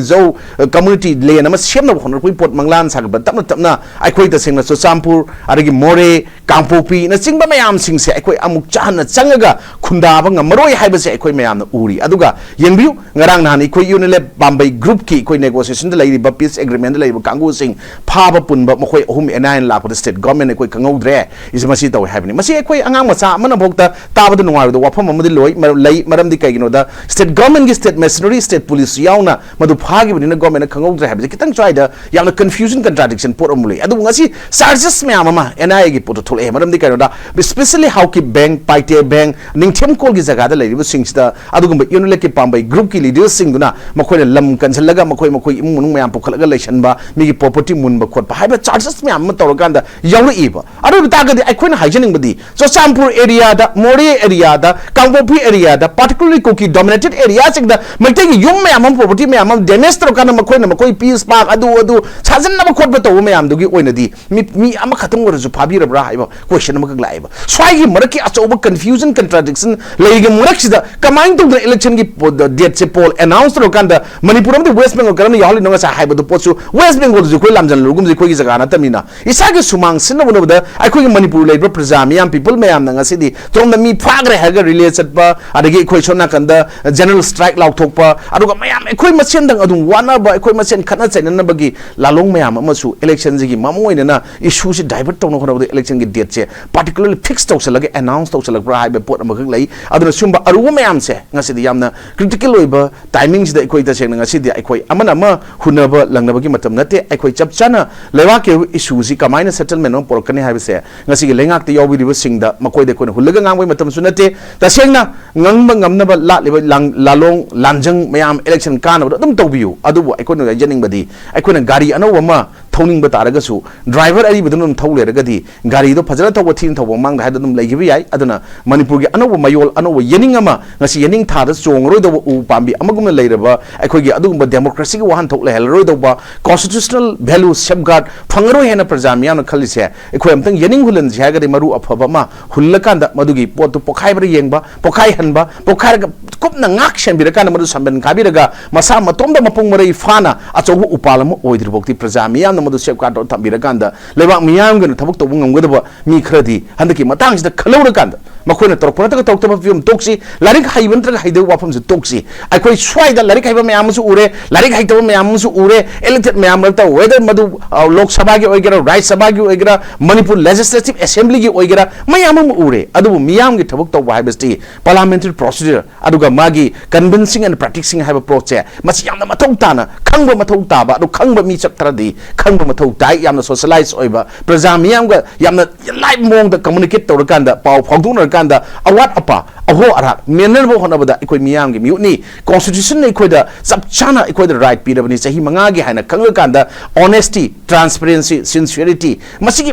ꯖꯧ, ꯑ, community land ꯑꯃ ꯁꯦꯝꯅꯕ ꯍꯣꯠꯅꯔꯛꯄꯒꯤ ꯄꯣꯠ ꯃꯪꯂꯥꯟ ꯁꯥꯒꯠꯄ ꯇꯞꯅ ꯇꯞꯅ ꯑꯩꯈꯣꯏ ꯇꯁꯦꯡꯅ ꯆꯨꯔꯆꯥꯟꯄꯨꯔ ꯑꯗꯒꯤ ꯃꯣꯔꯦ, ꯀꯥꯡꯄꯣꯛꯄꯤꯅꯆꯤꯡꯕ ꯃꯌꯥꯝꯁꯤꯡꯁꯦ ꯑꯩꯈꯣꯏ ꯑꯃꯨꯛ ꯆꯍꯟꯅ ꯆꯪꯉꯒ ꯈꯨꯟꯗꯥꯕ ꯉꯝꯃꯔꯣꯏ ꯍꯥꯏꯕꯁꯦ ꯑꯩꯈꯣꯏ ꯃꯌꯥꯝꯅ ꯎꯔꯤ꯫ ꯑꯗꯨꯒ ꯌꯦꯡꯕꯤꯌꯨ, ꯉꯔꯥꯡ ꯅꯍꯥꯟ ꯑꯩꯈꯣꯏ ꯌꯨꯅꯤꯂꯦꯞ ꯄꯥꯝꯕꯩ groupꯀꯤ ꯑꯩꯈꯣꯏ negotiationꯗ ꯂꯩꯔꯤꯕ, peace agreementꯗ ꯂꯩꯔꯤꯕ ꯀꯥꯡꯕꯨꯁꯤꯡ ꯐꯥꯕ ꯄꯨꯟꯕ ꯃꯈꯣꯏ ꯑꯍꯨꯝ ꯑꯦꯟ ꯑꯥꯏ ꯑꯦꯅ ꯂꯥꯛꯄꯗ state government ꯑꯩꯈꯣꯏ ꯈꯪꯍꯧꯗ꯭ꯔꯦ꯫ ꯏꯁ, ꯃꯁꯤ ꯇꯧꯋꯦ ꯍꯥꯏꯕꯅꯤ꯫ ꯃꯁꯤ ꯑꯩꯈꯣꯏ ꯑꯉꯥꯡ ꯃꯆꯥ ꯑꯃꯅꯐꯥꯎꯗ ꯇꯥꯕꯗ ꯅꯨꯡꯉꯥꯏꯔꯣꯏꯗ ꯋꯥꯐꯝ ꯑꯃꯗꯤ ꯂꯣꯏ-, ꯃꯔ-, ꯂꯩ꯫ ꯃꯔꯝꯗꯤ ꯀꯩꯒꯤꯅꯣꯗ, state governmentꯀꯤ state machinery, state police ꯌꯥꯎꯅ ꯃꯗꯨ ꯐꯥꯈꯤꯕꯅꯤꯅ governmentꯅ ꯈꯪꯍꯧꯗ꯭ꯔꯦ ꯍꯥꯏꯕꯁꯦ ꯈꯤꯇꯪ ꯁ꯭ꯋꯥꯏꯗ ꯌꯥꯝꯅ confusion, contradiction ꯄꯣꯠ ꯑꯃ ꯂꯩ꯫ ꯑꯗꯨꯕꯨ ꯉꯁꯤ charges ꯃꯌꯥꯝ ꯑꯃ ꯑꯦꯟ ꯑꯥꯏ ꯑꯦꯒꯤ ꯄꯣꯠꯇ ꯊꯣꯛꯂꯛꯑꯦ꯫ ꯃꯔꯝꯗꯤ ꯀꯩꯅꯣꯗ, especially ꯍꯥꯎꯀꯤꯞ ꯕꯦꯡ, ꯄꯥꯏꯇꯦ ꯕꯦꯡ, ꯅꯤꯡꯊꯦꯝꯀꯣꯜꯒꯤ ꯖꯒꯥꯗ ꯂꯩꯔꯤꯕꯁꯤꯡꯁꯤꯗ ꯑꯗꯨꯒꯨꯝꯕ ꯌꯨꯅꯤꯂꯦꯛꯀꯤ ꯄꯥꯝꯕꯩ groupꯀꯤ leaderꯁꯤꯡꯗꯨꯅ ꯃꯈꯣꯏꯅ ꯂꯝ ꯀꯟꯁꯤꯜꯂꯒ ꯃꯈꯣꯏ, ꯃꯈꯣꯏ ꯏꯃꯨꯡ ꯃꯅꯨꯡ ꯃꯌꯥꯝ ꯄꯨꯈꯠꯂꯒ ꯂꯩꯁꯟꯕ, ꯃꯤꯒꯤ property ꯃꯨꯟꯕ ꯈꯣꯠꯄ ꯍꯥꯏꯕ charges ꯃꯌꯥꯝ ꯑꯃ ꯇꯧꯔꯀꯥꯟꯗ ꯌꯥꯎꯔꯛꯏꯕ꯫ ꯑꯗꯨ ꯑꯣꯏꯕ ꯇꯥꯔꯒꯗꯤ ꯑꯩꯈꯣꯏꯅ ꯍꯥꯏꯖꯅꯤꯡꯕꯗꯤ, ꯆꯨꯔꯆꯥꯟꯄꯨꯔ areaꯗ, ꯃꯣꯔꯦ areaꯗ, ꯀꯥꯡꯄꯣꯛꯄꯤ areaꯗ, particularly ꯀꯨꯀꯤ dominated areaꯁꯤꯡꯗ ꯃꯩꯇꯩꯒꯤ ꯌꯨꯝ ꯃꯌꯥꯝ ꯑꯃ, property ꯃꯌꯥꯝ ꯑꯃ damage ꯇꯧꯔꯀꯥꯟꯗ ꯃꯈꯣꯏꯅ ꯃꯈꯣꯏ peace park ꯑꯗꯨ ꯑꯗꯨ ꯁꯥꯖꯟꯅꯕ ꯈꯣꯠꯄ ꯇꯧꯕ ꯃꯌꯥꯝꯗꯨꯒꯤ ꯑꯣꯏꯅꯗꯤ ꯃꯤ, ꯃꯤ ꯑꯃꯈꯛꯇꯪ ꯑꯣꯏꯔꯁꯨ ꯐꯥꯕꯤꯔꯕ꯭ꯔꯥ ꯍꯥꯏꯕ question ꯑꯃꯈꯛ ꯂꯥꯛꯑꯦꯕ꯫ ꯁ꯭ꯋꯥꯏꯒꯤ ꯃꯔꯛꯀꯤ ꯑꯆꯧꯕ confusion, contradiction ꯂꯩꯔꯤꯉꯩ ꯃꯔꯛꯁꯤꯗ ꯀꯃꯥꯏꯅ ꯇꯧꯗꯅ electionꯒꯤ ꯄꯣ-, dateꯁꯦ poll announce ꯇꯧꯔꯀꯥꯟꯗ ꯃꯅꯤꯄꯨꯔ ꯑꯃꯗꯤ West Bengal ꯀꯔꯝꯅ ꯌꯥꯎꯍꯜꯂꯤꯅꯣ ꯉꯁꯥꯏ ꯍꯥꯏꯕꯗꯨ ꯄꯣꯠꯁꯨ, West Bengalꯗꯨꯁꯨ ꯑꯩꯈꯣꯏ ꯂꯥꯝꯖꯜꯂꯨꯔꯒꯨꯝꯁꯦ, ꯑꯩꯈꯣꯏꯒꯤ ꯖꯒꯥ ꯅꯠꯇꯕꯅꯤꯅ꯫ ꯏꯁꯥꯒꯤ ꯁꯨꯃꯥꯡ ꯁꯤꯟꯅ ꯎꯅꯕꯗ ꯑꯩꯈꯣꯏꯒꯤ ꯃꯅꯤꯄꯨꯔ ꯂꯩꯔꯤꯕ ꯄ꯭ꯔꯖꯥ ꯃꯤꯌꯥꯝ, people ꯃꯌꯥꯝꯅ ꯉꯁꯤꯗꯤ ꯇꯣꯝꯗ ꯃꯤ ꯐꯥꯈ꯭ꯔꯦ ꯍꯥꯏꯔꯒ relay ꯆꯠꯄ, ꯑꯗꯒꯤ ꯑꯩꯈꯣꯏ ꯁꯣꯝ ꯅꯥꯀꯟꯗ general strike ꯂꯥꯎꯊꯣꯛꯄ, ꯑꯗꯨꯒ ꯃꯌꯥꯝ ꯑꯩꯈꯣꯏ ꯃꯁꯦꯟꯗꯪ ꯑꯗꯨꯝ ꯋꯥꯅꯕ, ꯑꯩꯈꯣꯏ ꯃꯁꯦꯟ ꯈꯠꯅ ꯆꯩꯅꯅꯕꯒꯤ ꯂꯥꯂꯣꯡ ꯃꯌꯥꯝ ꯑꯃꯁꯨ electionꯁꯤꯒꯤ ꯃꯃ ꯑꯣꯏꯅꯅ issueꯁꯤ divert ꯇꯧꯅꯕ ꯍꯣꯠꯅꯕꯗ electionꯒꯤ dateꯁꯦ particularly fix ꯇꯧꯁꯜꯂꯒ announce ꯇꯧꯁꯜꯂꯛꯄ꯭ꯔꯥ ꯍꯥꯏꯕ ꯄꯣꯠ ꯑꯃꯈꯛ ꯂꯩ꯫ ꯑꯗꯨꯅ ꯁꯨꯝꯕ ꯑꯔꯨꯕ ꯃꯌꯥꯝꯁꯦ ꯉꯁꯤꯗꯤ ꯌꯥꯝꯅ critical ꯑꯣꯏꯕ timingꯁꯤꯗ ꯑꯩꯈꯣꯏ ꯇꯁꯦꯡꯅ ꯉꯁꯤꯗꯤ ꯑꯩꯈꯣꯏ ꯑꯃꯅ ꯑꯃ ꯍꯨꯟꯅꯕ ꯂꯪꯅꯕꯒꯤ ꯃꯇꯝ ꯅꯠꯇꯦ꯫ ꯑꯩꯈꯣꯏ ꯆꯞ ꯆꯥꯅ ꯂꯩꯕꯥꯛꯀꯤ ꯑꯣꯏꯕ issueꯁꯤ ꯀꯃꯥꯏꯅ settlement ꯑꯃ ꯄꯨꯔꯛꯀꯅꯤ ꯍꯥꯏꯕꯁꯦ ꯉꯁꯤꯒꯤ ꯂꯩꯉꯥꯛꯇ ꯌꯥꯎꯕꯤꯔꯤꯕꯁꯤꯡꯗ, ꯃꯈꯣꯏꯗ ꯑꯩꯈꯣꯏꯅ ꯍꯨꯜꯂꯒ ꯉꯥꯡꯕꯒꯤ ꯃꯇꯝꯁꯨ ꯅꯠꯇꯦ꯫ ꯇꯁꯦꯡꯅ ꯉꯝꯕ ꯉꯝꯅꯕ ꯂꯥꯠꯂꯤꯕ ꯂꯥꯡ-, ꯂꯥꯂꯣꯡ ꯂꯥꯟꯖꯪ ꯃꯌꯥꯝ election ꯀꯥꯅꯕꯗꯣ ꯑꯗꯨꯝ ꯇꯧꯕꯤꯌꯨ꯫ ꯑꯗꯨꯕꯨ ꯑꯩꯈꯣꯏꯅ ꯍꯥꯏꯖꯅꯤꯡꯕꯗꯤ ꯑꯩꯈꯣꯏꯅ ꯒꯥꯔꯤ ꯑꯅꯧꯕ ꯑꯃ ꯊꯧꯅꯤꯡꯕ ꯇꯥꯔꯒꯁꯨ, ꯗ꯭ꯔꯥꯏꯚꯔ ꯑꯔꯤꯕꯗꯨꯅ ꯑꯗꯨꯝ ꯊꯧ ꯂꯩꯔꯒꯗꯤ, ꯒꯥꯔꯤꯗꯣ ꯐꯖꯅ ꯊꯧꯕ, ꯊꯤꯅ ꯊꯧꯕ, ꯃꯃꯥꯡꯗ ꯍꯥꯏꯗ ꯑꯗꯨꯝ ꯂꯩꯈꯤꯕ ꯌꯥꯏ꯫ ꯑꯗꯨꯅ ꯃꯅꯤꯄꯨꯔꯒꯤ ꯑꯅꯧꯕ ꯃꯌꯣꯜ, ꯑꯅꯧꯕ ꯌꯦꯅꯤꯡ ꯑꯃ, ꯉꯁꯤ ꯌꯦꯅꯤꯡ ꯊꯥꯗ ꯆꯣꯡꯉꯔꯣꯏꯗꯧꯕ ꯎ ꯄꯥꯝꯕꯤ ꯑꯃꯒꯨꯝꯅ ꯂꯩꯔꯕ ꯑꯩꯈꯣꯏꯒꯤ ꯑꯗꯨꯒꯨꯝꯕ ꯗꯦꯃꯣꯀ꯭ꯔꯦꯁꯤꯒꯤ ꯋꯥꯍꯟꯊꯣꯛ ꯂꯩꯍꯜꯂꯔꯣꯏꯗꯧꯕ, constitutional value safeguard ꯐꯪꯉꯔꯣꯏ ꯍꯥꯏꯅ ꯄ꯭ꯔꯖꯥ ꯃꯤꯌꯥꯝꯅ ꯈꯜꯂꯤꯁꯦ, ꯑꯩꯈꯣꯏ ꯑꯝꯇꯪ ꯌꯦꯅꯤꯡ ꯍꯨꯜꯍꯟꯁꯤ ꯍꯥꯏꯔꯒꯗꯤ ꯃꯔꯨ ꯑꯐꯕ ꯑꯃ ꯍꯨꯜꯂꯀꯥꯟꯗ ꯃꯗꯨꯒꯤ ꯄꯣꯠꯇꯨ ꯄꯣꯈꯥꯏꯕ꯭ꯔꯥ ꯌꯦꯡꯕ, ꯄꯣꯈꯥꯏꯍꯟꯕ, ꯄꯣꯈꯥꯏꯔꯒ ꯀꯨꯞꯅ ꯉꯥꯛ ꯁꯦꯟꯕꯤꯔꯀꯥꯟꯗ ꯃꯗꯨ ꯁꯝꯕꯟ ꯈꯥꯕꯤꯔꯒ ꯃꯁꯥ ꯃꯇꯣꯝꯗ ꯃꯄꯨꯡ ꯃꯔꯩ ꯐꯥꯅ ꯑꯆꯧꯕ ꯎꯄꯥꯜ ꯑꯃ ꯑꯣꯏꯗ꯭ꯔꯤꯐꯥꯎꯗꯤ ꯄ꯭ꯔꯖꯥ ꯃꯤꯌꯥꯝꯅ ꯃꯗꯨ safeguard ꯇꯧꯔ ꯊꯝꯕꯤꯔꯀꯥꯟꯗ ꯂꯩꯕꯥꯛ ꯃꯤꯌꯥꯝꯒꯤ ꯑꯣꯏꯅ ꯊꯕꯛ ꯇꯧꯕ ꯉꯝꯒꯗꯕ ꯃꯤ ꯈꯔꯗꯤ ꯍꯟꯗꯛꯀꯤ ꯃꯇꯥꯡꯁꯤꯗ ꯈꯜꯍꯧꯔꯀꯥꯟꯗ ꯃꯈꯣꯏꯅ ꯇꯧꯔꯛꯄ ꯅꯠꯇ꯭ꯔꯒ ꯇꯧꯔꯛꯇꯕ ꯐꯤꯕꯝ ꯇꯣꯛꯁꯤ, ꯂꯥꯏꯔꯤꯛ ꯍꯩꯕ ꯅꯠꯇ꯭ꯔꯒ ꯍꯩꯇꯕ ꯋꯥꯐꯝꯁꯤ ꯇꯣꯛꯁꯤ꯫ ꯑꯩꯈꯣꯏ ꯁ꯭ꯋꯥꯏꯗ ꯂꯥꯏꯔꯤꯛ ꯍꯩꯕ ꯃꯌꯥꯝ ꯑꯃꯁꯨ ꯎꯔꯦ, ꯂꯥꯏꯔꯤꯛ ꯍꯩꯇꯕ ꯃꯌꯥꯝ ꯑꯃꯁꯨ ꯎꯔꯦ, elected ꯃꯌꯥꯝ ꯃꯔꯛꯇ, whether ꯃꯗꯨ, ꯑ, ꯂꯣꯛ ꯁꯚꯥꯒꯤ ꯑꯣꯏꯒꯦꯔꯥ, ꯔꯥꯖ꯭ꯌ ꯁꯚꯥꯒꯤ ꯑꯣꯏꯒꯦꯔꯥ, ꯃꯅꯤꯄꯨꯔ ꯂꯦꯖꯤꯁꯂꯦꯇꯤꯚ ꯑꯦꯁꯦꯝꯕ꯭ꯂꯤꯒꯤ ꯑꯣꯏꯒꯦꯔꯥ, ꯃꯌꯥꯝ ꯑꯃ ꯎꯔꯦ꯫ ꯑꯗꯨꯕꯨ ꯃꯤꯌꯥꯝꯒꯤ ꯊꯕꯛ ꯇꯧꯕ ꯍꯥꯏꯕꯁꯤ parliamentary procedure ꯑꯗꯨꯒ ꯃꯥꯒꯤ convincing and practicing ꯍꯥꯏꯕ ꯄꯣꯠꯁꯦ, ꯃꯁꯤ ꯌꯥꯝꯅ ꯃꯊꯧ ꯇꯥꯅ ꯈꯪꯕ ꯃꯊꯧ ꯇꯥꯕ, ꯑꯗꯨ ꯈꯪꯕ ꯃꯤꯁꯛ ꯈꯔꯗꯤ ꯈꯪꯕ ꯃꯊꯧ ꯇꯥꯏ, ꯌꯥꯝꯅ socialize ꯑꯣꯏꯕ, ꯄ꯭ꯔꯖꯥ ꯃꯤꯌꯥꯝꯒ ꯌꯥꯝꯅ live ꯃꯑꯣꯡꯗ communicate ꯇꯧꯔꯀꯥꯟꯗ, ꯄꯥꯎ ꯐꯥꯎꯗꯣꯛꯅꯔꯀꯥꯟꯗ, ꯑꯋꯥꯠ ꯑꯄꯥ, ꯑꯍꯣ ꯑꯔꯥꯛ ꯃꯦꯟꯅꯅꯕ ꯍꯣꯠꯅꯕꯗ ꯑꯩꯈꯣꯏ ꯃꯤꯌꯥꯝꯒꯤ ꯃꯤꯍꯨꯠꯅꯤ, constitution ꯅ ꯑꯩꯈꯣꯏꯗ ꯆꯞ ꯆꯥꯅ ꯑꯩꯈꯣꯏꯗ right ꯄꯤꯔꯕꯅꯤ ꯆꯍꯤ ꯃꯉꯥꯒꯤ ꯍꯥꯏꯅ ꯈꯪꯉꯀꯥꯟꯗ, honesty, transparency, sincerity, ꯃꯁꯤꯒꯤ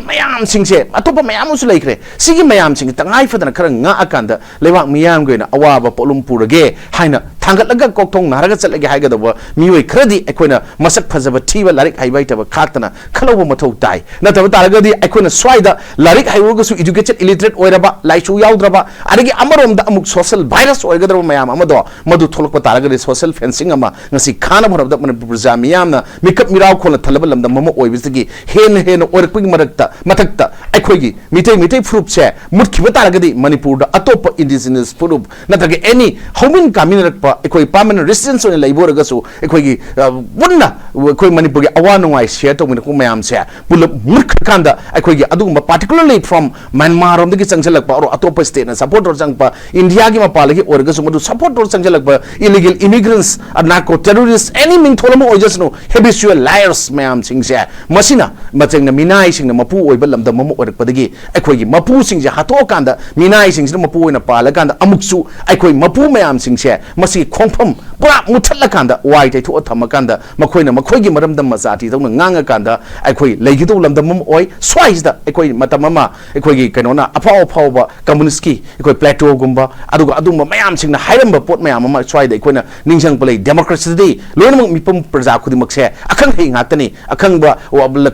ꯃꯌꯥꯝꯁꯤꯡꯁꯦ, ꯑꯇꯣꯞꯄ ꯃꯌꯥꯝ ꯑꯃꯁꯨ ꯂꯩꯈ꯭ꯔꯦ, ꯁꯤꯒꯤ ꯃꯌꯥꯝꯁꯤꯡꯁꯦ ꯇꯉꯥꯏ ꯐꯗꯅ ꯈꯔ ꯉꯥꯛꯑꯀꯥꯟꯗ ꯂꯩꯕꯥꯛ ꯃꯤꯌꯥꯝꯒꯤ ꯑꯣꯏꯅ ꯑꯋꯥꯕ ꯄꯣꯠꯂꯨꯝ ꯄꯨꯔꯒꯦ ꯍꯥꯏꯅ ꯊꯥꯡꯒꯠꯂꯒ ꯀꯣꯛꯊꯣꯡ ꯅꯥꯔꯒ ꯆꯠꯂꯒꯦ ꯍꯥꯏꯒꯗꯧꯕ ꯃꯤꯑꯣꯏ ꯈꯔꯗꯤ ꯑꯩꯈꯣꯏꯅ ꯃꯁꯛ ꯐꯖꯕ ꯊꯤꯕ, ꯂꯥꯏꯔꯤꯛ ꯍꯩꯕ ꯍꯩꯇꯕ ꯈꯥꯛꯇꯅ ꯈꯜꯍꯧꯕ ꯃꯊꯧ ꯇꯥꯏ꯫ ꯅꯠꯇꯕ ꯇꯥꯔꯒꯗꯤ ꯑꯩꯈꯣꯏꯅ ꯁ꯭ꯋꯥꯏꯗ ꯂꯥꯏꯔꯤꯛ ꯍꯩꯔꯨꯔꯒꯁꯨ educated illiterate ꯑꯣꯏꯔꯕ, ꯂꯥꯏꯁꯨ ꯌꯥꯎꯗ꯭ꯔꯕ, ꯑꯗꯒꯤ ꯑꯃꯔꯣꯝꯗ ꯑꯃꯨꯛ social virus ꯑꯣꯏꯒꯗꯧꯕ ꯃꯌꯥꯝ ꯑꯃꯗꯣ, ꯃꯗꯨ ꯊꯣꯛꯂꯛꯄ ꯇꯥꯔꯒꯗꯤ social fencing ꯑꯃ ꯉꯁꯤ ꯈꯥꯅꯕ ꯍꯣꯠꯅꯕꯗ ꯃꯅꯤꯄꯨꯔ ꯄ꯭ꯔꯖꯥ ꯃꯤꯌꯥꯝꯅ ꯃꯤꯀꯞ ꯃꯤꯔꯥꯎ ꯈꯣꯜꯂ ꯊꯜꯂꯕ ꯂꯝꯗꯝ ꯑꯃ ꯑꯣꯏꯕꯁꯤꯗꯒꯤ ꯍꯦꯟꯅ ꯍꯦꯟꯅ ꯑꯣꯏꯔꯛꯄꯒꯤ ꯃꯔꯛꯇ, ꯃꯊꯛꯇ ꯑꯩꯈꯣꯏꯒꯤ ꯃꯤꯇꯩ, ꯃꯤꯇꯩ ꯐꯨꯔꯨꯞꯁꯦ ꯃꯨꯠꯈꯤꯕ ꯇꯥꯔꯒꯗꯤ ꯃꯅꯤꯄꯨꯔꯗ ꯑꯇꯣꯞꯄ indigenous ꯐꯨꯔꯨꯞ ꯅꯠꯇ꯭ꯔꯒ any ꯍꯧꯃꯤꯟ ꯀꯥꯃꯤꯟꯅꯔꯛꯄ ꯑꯩꯈꯣꯏ permanent residents ꯑꯣꯏꯅ ꯂꯩꯕ ꯑꯣꯏꯔꯒꯁꯨ ꯑꯩꯈꯣꯏꯒꯤ, ꯑ, ꯄꯨꯟꯅ ꯑꯩꯈꯣꯏ ꯃꯅꯤꯄꯨꯔꯒꯤ ꯑꯋꯥ ꯅꯨꯡꯉꯥꯏ share ꯇꯧꯃꯤꯟꯅꯔꯛꯄ ꯃꯌꯥꯝꯁꯦ ꯄꯨꯂꯞ ꯃꯨꯠꯈ꯭ꯔꯀꯥꯟꯗ ꯑꯩꯈꯣꯏꯒꯤ ꯑꯗꯨꯒꯨꯝꯕ particularly from Myanmar ꯔꯣꯝꯗꯒꯤ ꯆꯪꯁꯤꯜꯂꯛꯄ ꯑꯣꯔ ꯑꯇꯣꯞꯄ state ꯅ support ꯇꯧꯔ ꯆꯪꯉꯛꯄ, ꯏꯟꯗꯤꯌꯥꯒꯤ ꯃꯄꯥꯟꯗꯒꯤ ꯑꯣꯏꯔꯒꯁꯨ ꯃꯗꯨ support ꯇꯧꯔ ꯆꯪꯁꯤꯜꯂꯛꯄ illegal immigrants, narco terrorists, any ꯃꯤꯡꯊꯣꯜ ꯑꯃ ꯑꯣꯏꯖꯁꯅꯨ, habitual liars ꯃꯌꯥꯝꯁꯤꯡꯁꯦ, ꯃꯁꯤꯅ ꯃꯆꯦꯡꯅ ꯃꯤꯅꯥꯏꯁꯤꯡꯅ ꯃꯄꯨ ꯑꯣꯏꯕ ꯂꯝꯗꯝ ꯑꯃ ꯑꯣꯏꯔꯛꯄꯗꯒꯤ ꯑꯩꯈꯣꯏꯒꯤ ꯃꯄꯨꯁꯤꯡꯁꯦ ꯍꯥꯠꯇꯣꯛꯑꯀꯥꯟꯗ, ꯃꯤꯅꯥꯏꯁꯤꯡꯁꯤꯅ ꯃꯄꯨ ꯑꯣꯏꯅ ꯄꯥꯜꯂꯀꯥꯟꯗ ꯑꯃꯨꯛꯁꯨ ꯑꯩꯈꯣꯏ ꯃꯄꯨ ꯃꯌꯥꯝꯁꯤꯡꯁꯦ ꯃꯁꯤꯒꯤ ꯈꯣꯡꯐꯝ ꯄꯨꯔꯥ ꯃꯨꯠꯊꯠꯂꯀꯥꯟꯗ, ꯋꯥꯏ ꯇꯩꯊꯣꯛꯑ ꯊꯝꯃꯀꯥꯟꯗ, ꯃꯈꯣꯏꯅ ꯃꯈꯣꯏꯒꯤ ꯃꯔꯝꯗꯝ ꯃꯆꯥ ꯊꯤꯗꯧꯅ ꯉꯥꯡꯉꯀꯥꯟꯗ, ꯑꯩꯈꯣꯏ ꯂꯩꯒꯗꯧꯕ ꯂꯝꯗꯝ ꯑꯃ ꯑꯣꯏ꯫ ꯁ꯭ꯋꯥꯏꯁꯤꯗ ꯑꯩꯈꯣꯏ ꯃꯇꯝ ꯑꯃ ꯑꯩꯈꯣꯏꯒꯤ ꯀꯩꯅꯣꯅ, ꯑꯐꯥꯎ ꯑꯐꯥꯎꯕ ꯀꯝꯃꯨꯅꯤꯁꯀꯤ ꯑꯩꯈꯣꯏ ꯄ꯭ꯂꯦꯇꯣꯒꯨꯝꯕ, ꯑꯗꯨꯒ ꯑꯗꯨꯒꯨꯝꯕ ꯃꯌꯥꯝꯁꯤꯡꯅ ꯍꯥꯏꯔꯝꯕ ꯄꯣꯠ ꯃꯌꯥꯝ ꯑꯃ ꯁ꯭ꯋꯥꯏꯗ ꯑꯩꯈꯣꯏꯅ ꯅꯤꯡꯁꯤꯡꯉꯛꯄ ꯂꯩ꯫ ꯗꯦꯃꯣꯀ꯭ꯔꯦꯁꯤꯗꯗꯤ ꯂꯣꯏꯅꯃꯛ ꯃꯤꯄꯨꯝ ꯄ꯭ꯔꯖꯥ ꯈꯨꯗꯤꯡꯃꯛꯁꯦ ꯑꯈꯪ ꯑꯍꯩ ꯉꯥꯛꯇꯅꯤ, ꯑꯈꯪꯕ,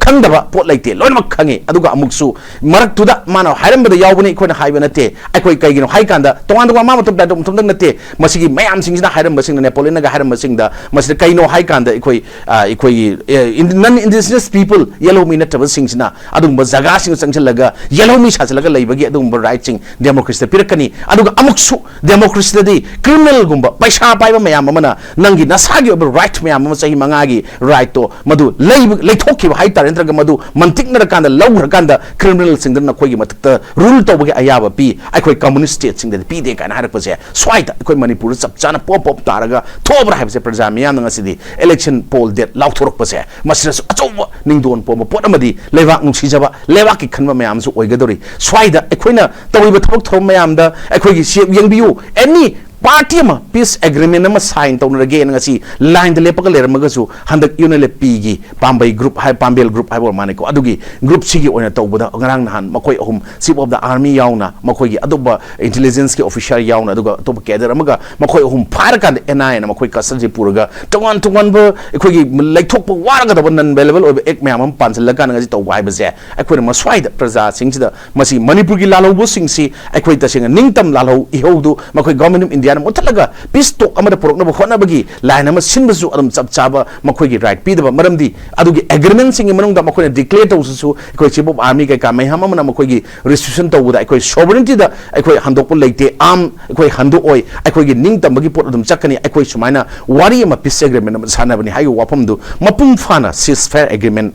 ꯈꯪꯗꯕ ꯄꯣꯠ ꯂꯩꯇꯦ, ꯂꯣꯏꯅꯃꯛ ꯈꯪꯉꯤ꯫ ꯑꯗꯨꯒ ꯑꯃꯨꯛꯁꯨ ꯃꯔꯛꯇꯨꯗ ꯃꯥꯅ ꯍꯥꯏꯔꯝꯕꯗ ꯌꯥꯎꯕꯅꯤ, ꯑꯩꯈꯣꯏꯅ ꯍꯥꯏꯕ ꯅꯠꯇꯦ꯫ ꯑꯩꯈꯣꯏ ꯀꯩꯒꯤꯅꯣ ꯍꯥꯏ ꯀꯥꯟꯗ, ꯇꯣꯉꯥꯟ ꯇꯣꯉꯥꯟ ꯃꯥ ꯃꯇꯝ ꯄ꯭ꯂꯦꯇꯣ ꯃꯇꯝꯗꯪ ꯅꯠꯇꯦ, ꯃꯁꯤꯒꯤ ꯃꯌꯥꯝꯁꯤꯡꯁꯤꯅ ꯍꯥꯏꯔꯝꯕꯁꯤꯡꯅ, ꯅꯦꯄꯣꯂꯤꯌꯟꯅꯒ ꯍꯥꯏꯔꯝꯕꯁꯤꯡꯗ, ꯃꯁꯤꯗ ꯀꯩꯅꯣ ꯍꯥꯏ ꯀꯥꯟꯗ, ꯑꯩꯈꯣꯏ, ꯑ, ꯑꯩꯈꯣꯏꯒꯤ, ꯑ, ꯏꯟ-, non indigenous people, ꯌꯦꯜꯍꯧꯃꯤ ꯅꯠꯇꯕꯁꯤꯡꯁꯤꯅ ꯑꯗꯨꯒꯨꯝꯕ ꯖꯒꯥꯁꯤꯡꯗ ꯆꯪꯁꯤꯜꯂꯒ ꯌꯦꯜꯍꯧꯃꯤ ꯁꯥꯖꯤꯜꯂꯒ ꯂꯩꯕꯒꯤ ꯑꯗꯨꯒꯨꯝꯕ ꯔꯥꯏꯠꯁꯤꯡ ꯗꯦꯃꯣꯀ꯭ꯔꯦꯁꯤꯗ ꯄꯤꯔꯛꯀꯅꯤ꯫ ꯑꯗꯨꯒ ꯑꯃꯨꯛꯁꯨ ꯗꯦꯃꯣꯀ꯭ꯔꯦꯁꯤꯗꯗꯤ ꯀ꯭ꯔꯤꯃꯤꯅꯦꯜꯒꯨꯝꯕ, ꯄꯩꯁꯥ ꯄꯥꯏꯕ ꯃꯌꯥꯝ ꯑꯃꯅ ꯅꯪꯒꯤ ꯅꯁꯥꯒꯤ ꯑꯣꯏꯕ ꯔꯥꯏꯠ ꯃꯌꯥꯝ ꯑꯃ, ꯆꯍꯤ ꯃꯉꯥꯒꯤ ꯔꯥꯏꯠꯇꯣ, ꯃꯗꯨ ꯂꯩꯕ, ꯂꯩꯊꯣꯛꯈꯤꯕ ꯍꯥꯏ ꯇꯥꯔꯦ, ꯅꯠꯇ꯭ꯔꯒ ꯃꯗꯨ ꯃꯟꯇꯤꯛꯅꯔꯀꯥꯟꯗ ꯂꯧꯈ꯭ꯔꯀꯥꯟꯗ ꯀ꯭ꯔꯤꯃꯤꯅꯦꯜꯁꯤꯡꯗꯨꯅ ꯅꯈꯣꯏꯒꯤ ꯃꯊꯛꯇ ꯔꯨꯜ ꯇꯧꯕꯒꯤ ꯑꯌꯥꯕ ꯄꯤ, ꯑꯩꯈꯣꯏ ꯀꯝꯃꯨꯅꯤꯁ ꯁ꯭ꯇꯦꯠꯁꯤꯡꯗꯗꯤ ꯄꯤꯗꯦ ꯀꯥꯏꯅ ꯍꯥꯏꯔꯛꯄꯁꯦ, ꯁ꯭ꯋꯥꯏꯗ ꯑꯩꯈꯣꯏ ꯃꯅꯤꯄꯨꯔꯗ ꯆꯞ ꯆꯥꯅ ꯄꯣꯞ ꯄꯣꯞ ꯇꯥꯔꯒ ꯊꯣꯛꯑꯕ꯭ꯔꯥ ꯍꯥꯏꯕꯁꯦ ꯄ꯭ꯔꯖꯥ ꯃꯤꯌꯥꯝꯅ ꯉꯁꯤꯗꯤ election poll date ꯂꯥꯎꯊꯣꯔꯛꯄꯁꯦ, ꯃꯁꯤꯗꯁꯨ ꯑꯆꯧꯕ ꯅꯤꯡꯗꯣꯟ ꯄꯣꯝꯕ ꯄꯣꯠ ꯑꯃꯗꯤ ꯂꯩꯕꯥꯛ ꯅꯨꯡꯁꯤꯖꯕ, ꯂꯩꯕꯥꯛꯀꯤ ꯈꯟꯕ ꯃꯌꯥꯝꯁꯨ ꯑꯣꯏꯒꯗꯧꯔꯤ꯫ ꯁ꯭ꯋꯥꯏꯗ ꯑꯩꯈꯣꯏꯅ ꯇꯧꯔꯤꯕ ꯊꯕꯛ ꯊꯧꯔꯝ ꯃꯌꯥꯝꯗ ꯑꯩꯈꯣꯏꯒꯤ ꯁꯤ ꯌꯦꯡꯕꯤꯌꯨ, any party ꯑꯃ peace agreement ꯑꯃ sign ꯇꯧꯅꯔꯒꯦꯅ ꯉꯁꯤ ꯂꯥꯏꯟꯗ ꯂꯦꯞꯄꯒ ꯂꯩꯔꯝꯃꯒꯁꯨ, ꯍꯟꯗꯛ UNLFPꯒꯤ ꯄꯥꯝꯕꯩ ꯒ꯭ꯔꯨꯞ ꯍꯥꯏ, ꯄꯥꯝꯕꯦꯜ ꯒ꯭ꯔꯨꯞ ꯍꯥꯏꯕ ꯑꯣꯏꯔ ꯃꯥꯜꯂꯦꯀꯣ, ꯑꯗꯨꯒꯤ ꯒ꯭ꯔꯨꯞꯁꯤꯒꯤ ꯑꯣꯏꯅ ꯇꯧꯕꯗ ꯉꯔꯥꯡ ꯅꯍꯥꯟ ꯃꯈꯣꯏ ꯑꯍꯨꯝ, chief of the army ꯌꯥꯎꯅ, ꯃꯈꯣꯏꯒꯤ ꯑꯇꯣꯞꯄ intelligenceꯀꯤ officer ꯌꯥꯎꯅ, ꯑꯗꯨꯒ ꯑꯇꯣꯞꯄ cadre ꯑꯃꯒ, ꯃꯈꯣꯏ ꯑꯍꯨꯝ ꯐꯥꯔꯀꯥꯟꯗ NIAꯅ ꯃꯈꯣꯏ custodyꯁꯤ ꯄꯨꯔꯒ ꯇꯣꯉꯥꯟ ꯇꯣꯉꯥꯟꯕ ꯑꯩꯈꯣꯏꯒꯤ ꯂꯩꯊꯣꯛꯄ ꯋꯥꯔꯒꯗꯕ non bailable ꯑꯣꯏꯕ act ꯃꯌꯥꯝ ꯑꯃ ꯄꯥꯟꯁꯤꯜꯂꯀꯥꯟꯗ ꯉꯁꯤ ꯇꯧꯕ ꯍꯥꯏꯕꯁꯦ, ꯑꯩꯈꯣꯏꯅ ꯃꯁ꯭ꯋꯥꯏꯗ ꯄ꯭ꯔꯖꯥꯁꯤꯡꯁꯤꯗ, ꯃꯁꯤ ꯃꯅꯤꯄꯨꯔꯒꯤ ꯂꯥꯜꯍꯧꯕꯁꯤꯡꯁꯤ ꯑꯩꯈꯣꯏ ꯇꯁꯦꯡꯅ ꯅꯤꯡꯇꯝ ꯂꯥꯜꯍꯧ ꯏꯍꯧꯗꯨ ꯃꯈꯣꯏ Government of Indiaꯅ ꯃꯨꯠꯊꯠꯂꯒ peace talk ꯑꯃꯗ ꯄꯨꯔꯛꯅꯕ ꯍꯣꯠꯅꯕꯒꯤ line ꯑꯃ ꯁꯤꯟꯕꯁꯨ ꯑꯗꯨꯝ ꯆꯞ ꯆꯥꯕ ꯃꯈꯣꯏꯒꯤ right ꯄꯤꯗꯕ, ꯃꯔꯝꯗꯤ ꯑꯗꯨꯒꯤ agreementꯁꯤꯡꯒꯤ ꯃꯅꯨꯡꯗ ꯃꯈꯣꯏꯅ declare ꯇꯧꯕꯁꯨ, ꯑꯩꯈꯣꯏ chief of army ꯀꯩꯀꯥ ꯃꯌꯥꯝ ꯑꯃꯅ ꯃꯈꯣꯏꯒꯤ restitution ꯇꯧꯕꯗ ꯑꯩꯈꯣꯏ sovereigntyꯗ ꯑꯩꯈꯣꯏ ꯍꯟꯗꯣꯛꯄ ꯂꯩꯇꯦ, arm ꯑꯩꯈꯣꯏ ꯍꯟꯗꯣꯛꯑꯣꯏ, ꯑꯩꯈꯣꯏꯒꯤ ꯅꯤꯡꯇꯝꯕꯒꯤ ꯄꯣꯠ ꯑꯗꯨꯝ ꯆꯠꯀꯅꯤ, ꯑꯩꯈꯣꯏ ꯁꯨꯃꯥꯏꯅ ꯋꯥꯔꯤ ꯑꯃ, peace agreement ꯑꯃ ꯁꯥꯟꯅꯕꯅꯤ ꯍꯥꯏꯕ ꯋꯥꯐꯝꯗꯨ ꯃꯄꯨꯡ ꯐꯥꯅ ceasefire agreement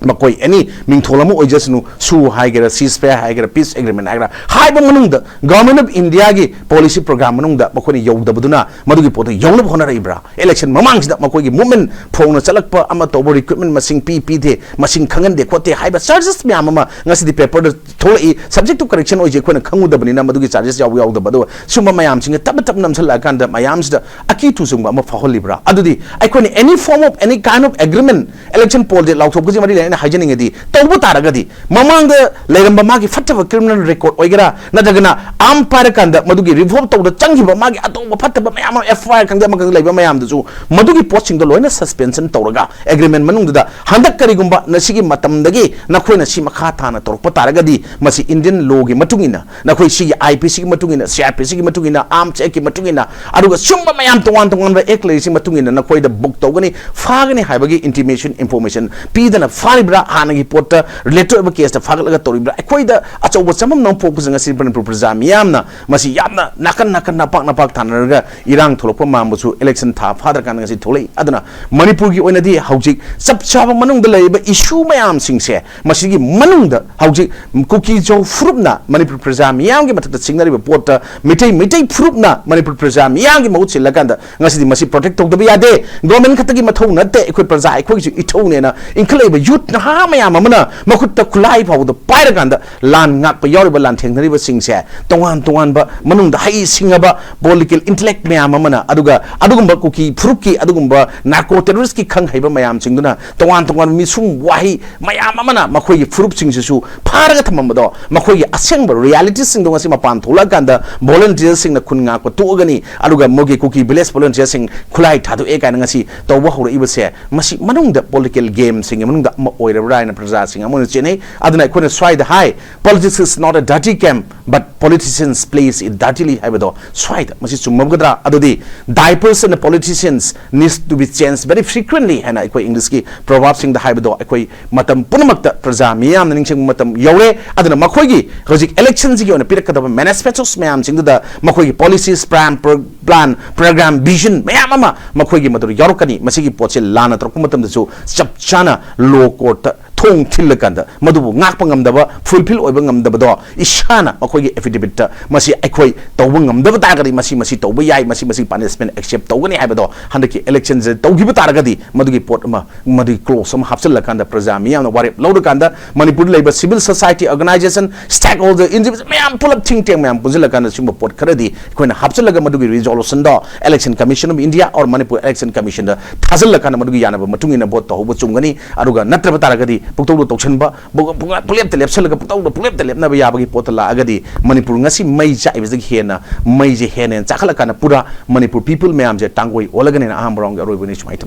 ꯃꯈꯣꯏ ꯑꯦꯅꯤ ꯃꯤꯡꯊꯣꯜ ꯑꯃ ꯑꯣꯏꯖꯁꯅꯨ, ꯁꯨ ꯍꯥꯏꯒꯦꯔꯥ, ceasefire ꯍꯥꯏꯒꯦꯔꯥ, peace agreement ꯍꯥꯏꯒꯦꯔꯥ, ꯍꯥꯏꯕ ꯃꯅꯨꯡꯗ Government of India ꯒꯤ policy program ꯃꯅꯨꯡꯗ ꯃꯈꯣꯏꯅ ꯌꯧꯗꯕꯗꯨꯅ ꯃꯗꯨꯒꯤ ꯄꯣꯠꯇꯨ ꯌꯧꯅꯕ ꯍꯣꯠꯅꯔꯛꯏꯕ꯭ꯔꯥ? Election ꯃꯃꯥꯡꯁꯤꯗ ꯃꯈꯣꯏꯒꯤ movement ꯐꯣꯡꯅ ꯆꯠꯂꯛꯄ ꯑꯃ ꯇꯧꯕ, recruitment ꯃꯁꯤꯡ ꯄꯤ ꯄꯤꯗꯦ, ꯃꯁꯤꯡ ꯈꯪꯍꯟꯗꯦ ꯈꯣꯠꯇꯦ ꯍꯥꯏꯕ charges ꯃꯌꯥꯝ ꯑꯃ ꯉꯁꯤꯗꯤ paper ꯗ ꯊꯣꯛꯂꯛꯏ꯫ Subject to correction ꯑꯣꯏꯁꯦ ꯑꯩꯈꯣꯏꯅ ꯈꯪꯉꯨꯗꯕꯅꯤꯅ ꯃꯗꯨꯒꯤ charges ꯌꯥꯎꯕ ꯌꯥꯎꯗꯕ, ꯑꯗꯨꯒ ꯁꯨꯝꯕ ꯃꯌꯥꯝꯁꯤꯡꯅ ꯇꯞꯅ ꯇꯞꯅ ꯅꯝꯁꯤꯜꯂꯛꯑꯀꯥꯟꯗ ꯃꯌꯥꯝꯁꯤꯗ ꯑꯀꯤ ꯇꯨꯖꯨꯡꯕ ꯑꯃ ꯐꯥꯎꯍꯜꯂꯤꯕ꯭ꯔꯥ? ꯑꯗꯨꯗꯤ ꯑꯩꯈꯣꯏꯅ any form of any kind of agreement, election poll ꯁꯦ ꯂꯥꯎꯊꯣꯛꯄꯁꯤ ꯃꯔꯤ ꯂꯩꯅꯅ ꯍꯥꯏꯖꯅꯤꯡꯉꯗꯤ, ꯇꯧꯕ ꯇꯥꯔꯒꯗꯤ ꯃꯃꯥꯡꯗ ꯂꯩꯔꯝꯕ ꯃꯥꯒꯤ ꯐꯠꯇꯕ criminal record ꯑꯣꯏꯒꯦꯔꯥ, ꯅꯠꯇ꯭ꯔꯒꯅ arm ꯄꯥꯏꯔꯀꯥꯟꯗ ꯃꯗꯨꯒꯤ revoke ꯇꯧꯕꯗ ꯆꯪꯈꯤꯕ ꯃꯥꯒꯤ ꯑꯇꯣꯡꯕ ꯐꯠꯇꯕ ꯃꯌꯥꯝ ꯑꯃ, F I R ꯈꯪꯗꯦ ꯑꯃ ꯈꯪꯗꯦ ꯂꯩꯕ ꯃꯌꯥꯝꯗꯨꯁꯨ, ꯃꯗꯨꯒꯤ ꯄꯣꯠꯁꯤꯡꯗꯣ ꯂꯣꯏꯅ suspension ꯇꯧꯔꯒ agreement ꯃꯅꯨꯡꯗꯨꯗ ꯍꯟꯗꯛ ꯀꯔꯤꯒꯨꯝꯕ ꯅꯁꯤꯒꯤ ꯃꯇꯝꯗꯒꯤ ꯅꯈꯣꯏꯅ ꯁꯤ ꯃꯈꯥ ꯊꯥꯅ ꯇꯧꯔꯛꯄ ꯇꯥꯔꯒꯗꯤ ꯃꯁꯤ Indian law ꯒꯤ ꯃꯇꯨꯡ ꯏꯟꯅ ꯅꯈꯣꯏ ꯁꯤꯒꯤ I P C ꯒꯤ ꯃꯇꯨꯡ ꯏꯟꯅ, C R P C ꯒꯤ ꯃꯇꯨꯡ ꯏꯟꯅ, Arms Act ꯀꯤ ꯃꯇꯨꯡ ꯏꯟꯅ, ꯑꯗꯨꯒ ꯁꯨꯝꯕ ꯃꯌꯥꯝ ꯇꯣꯉꯥꯟ ꯇꯣꯉꯥꯟꯕ act ꯂꯩꯔꯤꯁꯤ ꯃꯇꯨꯡ ꯏꯟꯅ ꯅꯈꯣꯏꯗ book ꯇꯧꯒꯅꯤ, ꯐꯥꯒꯅꯤ ꯍꯥꯏꯕꯒꯤ intimation, information ꯄꯤꯗꯅ ꯐꯥꯔꯤꯕ꯭ꯔꯥ? ꯍꯥꯟꯅꯒꯤ ꯄꯣꯠꯇ related ꯑꯣꯏꯕ case ꯇ ꯐꯥꯒꯠꯂꯒ ꯇꯧꯔꯤꯕ꯭ꯔꯥ? ꯑꯩꯈꯣꯏꯗ ꯑꯆꯧꯕ ꯆꯃꯝꯅꯕ ꯄꯣꯛꯄꯁꯤꯡ ꯑꯁꯤ ꯃꯅꯤꯄꯨꯔ ꯄ꯭ꯔꯖꯥ ꯃꯤꯌꯥꯝꯅ ꯃꯁꯤ ꯌꯥꯝꯅ ꯅꯥꯀꯟ ꯅꯥꯀꯟ ꯅꯄꯥꯛ ꯅꯄꯥꯛ ꯊꯥꯅꯔꯒ ꯏꯔꯥꯡ ꯊꯣꯛꯂꯛꯄ ꯃꯥꯟꯕꯁꯨ election ꯊꯥ ꯐꯥꯗ꯭ꯔꯀꯥꯟꯗ ꯉꯁꯤ ꯊꯣꯛꯂꯛꯏ꯫ ꯑꯗꯨꯅ ꯃꯅꯤꯄꯨꯔꯒꯤ ꯑꯣꯏꯅꯗꯤ ꯍꯧꯖꯤꯛ ꯆꯞ ꯆꯥꯕ ꯃꯅꯨꯡꯗ ꯂꯩꯔꯤꯕ issue ꯃꯌꯥꯝꯁꯤꯡꯁꯦ, ꯃꯁꯤꯒꯤ ꯃꯅꯨꯡꯗ ꯍꯧꯖꯤꯛ ꯀꯨꯀꯤ ꯖꯧ ꯐꯨꯔꯨꯞꯅ ꯃꯅꯤꯄꯨꯔ ꯄ꯭ꯔꯖꯥ ꯃꯤꯌꯥꯝꯒꯤ ꯃꯊꯛꯇ ꯆꯤꯡꯅꯔꯤꯕ ꯄꯣꯠꯇ ꯃꯤꯇꯩ, ꯃꯤꯇꯩ ꯐꯨꯔꯨꯞꯅ ꯃꯅꯤꯄꯨꯔ ꯄ꯭ꯔꯖꯥ ꯃꯤꯌꯥꯝꯒꯤ ꯃꯍꯨꯠ ꯁꯤꯜꯂꯀꯥꯟꯗ ꯉꯁꯤꯗꯤ ꯃꯁꯤ protect ꯇꯧꯗꯕ ꯌꯥꯗꯦ꯫ Government ꯈꯛꯇꯒꯤ ꯃꯊꯧ ꯅꯠꯇꯦ, ꯑꯩꯈꯣꯏ ꯄ꯭ꯔꯖꯥ ꯑꯩꯈꯣꯏꯒꯤꯁꯨ ꯏꯊꯧꯅꯦꯅ ꯏꯟꯈꯠꯂꯛꯏꯕ youth ꯅꯍꯥ ꯃꯌꯥꯝ ꯑꯃꯅ ꯃꯈꯨꯠꯇ ꯈꯨꯠꯂꯥꯏ ꯐꯥꯎꯕꯗ ꯄꯥꯏꯔꯀꯥꯟꯗ ꯂꯥꯟ ꯉꯥꯛꯄ ꯌꯥꯎꯔꯤꯕ ꯂꯥꯟꯊꯦꯡꯅꯔꯤꯕꯁꯤꯡꯁꯦ, ꯇꯣꯉꯥꯟ ꯇꯣꯉꯥꯟꯕ ꯃꯅꯨꯡꯗ ꯍꯩ ꯁꯤꯡꯉꯕ political intellect ꯃꯌꯥꯝ ꯑꯃꯅ, ꯑꯗꯨꯒ ꯑꯗꯨꯒꯨꯝꯕ ꯀꯨꯀꯤ ꯐꯨꯔꯨꯞꯀꯤ ꯑꯗꯨꯒꯨꯝꯕ narco terrorist ꯀꯤ ꯈꯪ ꯍꯩꯕ ꯃꯌꯥꯝꯁꯤꯡꯗꯨꯅ ꯇꯣꯉꯥꯟ ꯇꯣꯉꯥꯟꯕ ꯃꯤꯁꯨꯝ ꯋꯥꯍꯩ ꯃꯌꯥꯝ ꯑꯃꯅ ꯃꯈꯣꯏꯒꯤ ꯐꯨꯔꯨꯞꯁꯤꯡꯁꯤꯁꯨ ꯐꯥꯔꯒ ꯊꯝꯃꯝꯕꯗꯣ, ꯃꯈꯣꯏꯒꯤ ꯑꯁꯦꯡꯕ reality ꯁꯤꯡꯗꯣ ꯉꯁꯤ ꯃꯄꯥꯟ ꯊꯣꯛꯂꯛꯑꯀꯥꯟꯗ volunteer ꯁꯤꯡꯅ ꯈꯨꯟ ꯉꯥꯛꯄ ꯇꯣꯛꯑꯒꯅꯤ, ꯑꯗꯨꯒ ꯃꯣꯏꯒꯤ ꯀꯨꯀꯤ village volunteer ꯁꯤꯡ ꯈꯨꯠꯂꯥꯏ ꯊꯥꯗꯣꯛꯑꯦ ꯀꯥꯏꯅ ꯉꯁꯤ ꯇꯧꯕ ꯍꯧꯔꯛꯏꯕꯁꯦ, ꯃꯁꯤ ꯃꯅꯨꯡꯗ political game ꯁꯤꯡꯒꯤ ꯃꯅꯨꯡꯗ ꯑꯃ ꯑꯣꯏꯔꯕ꯭ꯔꯥ ꯍꯥꯏꯅ ꯄ꯭ꯔꯖꯥꯁꯤꯡ ꯑꯃꯅ ꯆꯦꯟꯅꯩ꯫ ꯑꯗꯨꯅ ꯑꯩꯈꯣꯏꯅ ꯁ꯭ꯋꯥꯏꯗ ꯍꯥꯏ, politics is not a dirty game, but politicians plays it dirtily ꯍꯥꯏꯕꯗꯣ ꯁ꯭ꯋꯥꯏꯗ ꯃꯁꯤ ꯆꯨꯝꯃꯒꯗ꯭ꯔꯥ? ꯑꯗꯨꯗꯤ diapers and politicians needs to be changed very frequently ꯍꯥꯏꯅ ꯑꯩꯈꯣꯏ English ꯀꯤ proverb ꯁꯤꯡꯗ ꯍꯥꯏꯕꯗꯣ ꯑꯩꯈꯣꯏ ꯃꯇꯝ ꯄꯨꯝꯅꯃꯛꯇ ꯄ꯭ꯔꯖꯥ ꯃꯤꯌꯥꯝꯅ ꯅꯤꯡꯁꯤꯡꯕ ꯃꯇꯝ ꯌꯧꯔꯦ꯫ ꯑꯗꯨꯅ ꯃꯈꯣꯏꯒꯤ ꯍꯧꯖꯤꯛ election ꯁꯤꯒꯤ ꯑꯣꯏꯅ ꯄꯤꯔꯛꯀꯗꯕ manifestos ꯃꯌꯥꯝꯁꯤꯡꯗꯨꯗ ꯃꯈꯣꯏꯒꯤ policies, plan, pro-, plan, program, vision ꯃꯌꯥꯝ ꯑꯃ ꯃꯈꯣꯏꯒꯤ ꯃꯗꯨꯗ ꯌꯥꯎꯔꯛꯀꯅꯤ꯫ ꯃꯁꯤꯒꯤ ꯄꯣꯠꯁꯦ ꯂꯥꯟꯅ ꯇꯧꯔꯛꯄ ꯃꯇꯝꯗꯁꯨ ꯆꯞ ꯆꯥꯅ law court ꯇ ꯊꯣꯡ ꯊꯤꯜꯂꯀꯥꯟꯗ ꯃꯗꯨꯕꯨ ꯉꯥꯛꯄ ꯉꯝꯗꯕ, ꯐꯨꯜꯐꯤꯜ ꯑꯣꯏꯕ ꯉꯝꯗꯕꯗꯣ ꯏꯁꯥꯅ ꯃꯈꯣꯏꯒꯤ ꯑꯦꯐꯤꯗꯦꯕꯤꯠꯇ ꯃꯁꯤ ꯑꯩꯈꯣꯏ ꯇꯧꯕ ꯉꯝꯗꯕ ꯇꯥꯔꯒꯗꯤ ꯃꯁꯤ, ꯃꯁꯤ ꯇꯧꯕ ꯌꯥꯏ, ꯃꯁꯤ, ꯃꯁꯤ ꯄꯅꯤꯁꯃꯦꯟ ꯑꯦꯛꯁꯦꯞ ꯇꯧꯒꯅꯤ ꯍꯥꯏꯕꯗꯣ ꯍꯟꯗꯛꯀꯤ ꯏꯂꯦꯛꯁꯟꯁꯦ ꯇꯧꯈꯤꯕ ꯇꯥꯔꯒꯗꯤ ꯃꯗꯨꯒꯤ ꯄꯣꯠ ꯑꯃ, ꯃꯗꯨꯒꯤ ꯀ꯭ꯂꯣꯖ ꯑꯃ ꯍꯥꯞꯆꯤꯜꯂꯀꯥꯟꯗ ꯄ꯭ꯔꯖꯥ ꯃꯤꯌꯥꯝꯅ ꯋꯥꯔꯦꯞ ꯂꯧꯔꯀꯥꯟꯗ ꯃꯅꯤꯄꯨꯔꯗ ꯂꯩꯕ civil society organisation, ꯁ꯭ꯇꯦꯛ holder, individual ꯃꯌꯥꯝ ꯄꯨꯂꯞ think tank ꯃꯌꯥꯝ ꯄꯨꯟꯁꯤꯜꯂꯀꯥꯟꯗ ꯁꯤꯒꯨꯝꯕ ꯄꯣꯠ ꯈꯔꯗꯤ ꯑꯩꯈꯣꯏꯅ ꯍꯥꯞꯆꯤꯜꯂꯒ ꯃꯗꯨꯒꯤ ꯔꯤꯖꯣꯂꯨꯁꯟꯗꯣ Election Commission of India or Manipur Election Commissionꯗ ꯊꯥꯖꯤꯜꯂꯀꯥꯟꯗ ꯃꯗꯨꯒꯤ ꯌꯥꯅꯕ ꯃꯇꯨꯡ ꯏꯟꯅ ꯚꯣꯠ ꯇꯧꯍꯧꯕ ꯆꯨꯝꯒꯅꯤ꯫ ꯑꯗꯨꯒ ꯅꯠꯇ꯭ꯔꯕ ꯇꯥꯔꯒꯗꯤ ꯄꯨꯡꯇꯧꯗ ꯇꯧꯁꯟꯕ, ꯄꯨꯡ-, ꯄꯨꯡ-, ꯄꯨꯡꯂꯦꯞꯇ ꯂꯦꯞꯁꯜꯂꯒ ꯄꯨꯡꯇꯧꯗ ꯄꯨꯡꯂꯦꯞꯇ ꯂꯦꯞꯅꯕ ꯌꯥꯕꯒꯤ ꯄꯣꯠꯇ ꯂꯥꯛꯑꯒꯗꯤ ꯃꯅꯤꯄꯨꯔ ꯉꯁꯤ ꯃꯩ ꯆꯥꯛꯏꯕꯗꯒꯤ ꯍꯦꯟꯅ ꯃꯩꯁꯦ ꯍꯦꯟꯅ ꯍꯦꯟꯅ ꯆꯥꯈꯠꯂꯀꯥꯟꯗ ꯄꯨꯔꯥ ꯃꯅꯤꯄꯨꯔ ꯄꯤꯄꯜ ꯃꯌꯥꯝꯁꯦ ꯇꯥꯡꯒꯣꯏ ꯑꯣꯜꯂꯒꯅꯤꯅ ꯑꯍꯥꯟꯕ ꯔꯥꯎꯟꯒꯤ ꯑꯔꯣꯏꯕꯅꯤ ꯁꯨꯃꯥꯏꯅ ꯊꯝꯖꯒꯦ꯫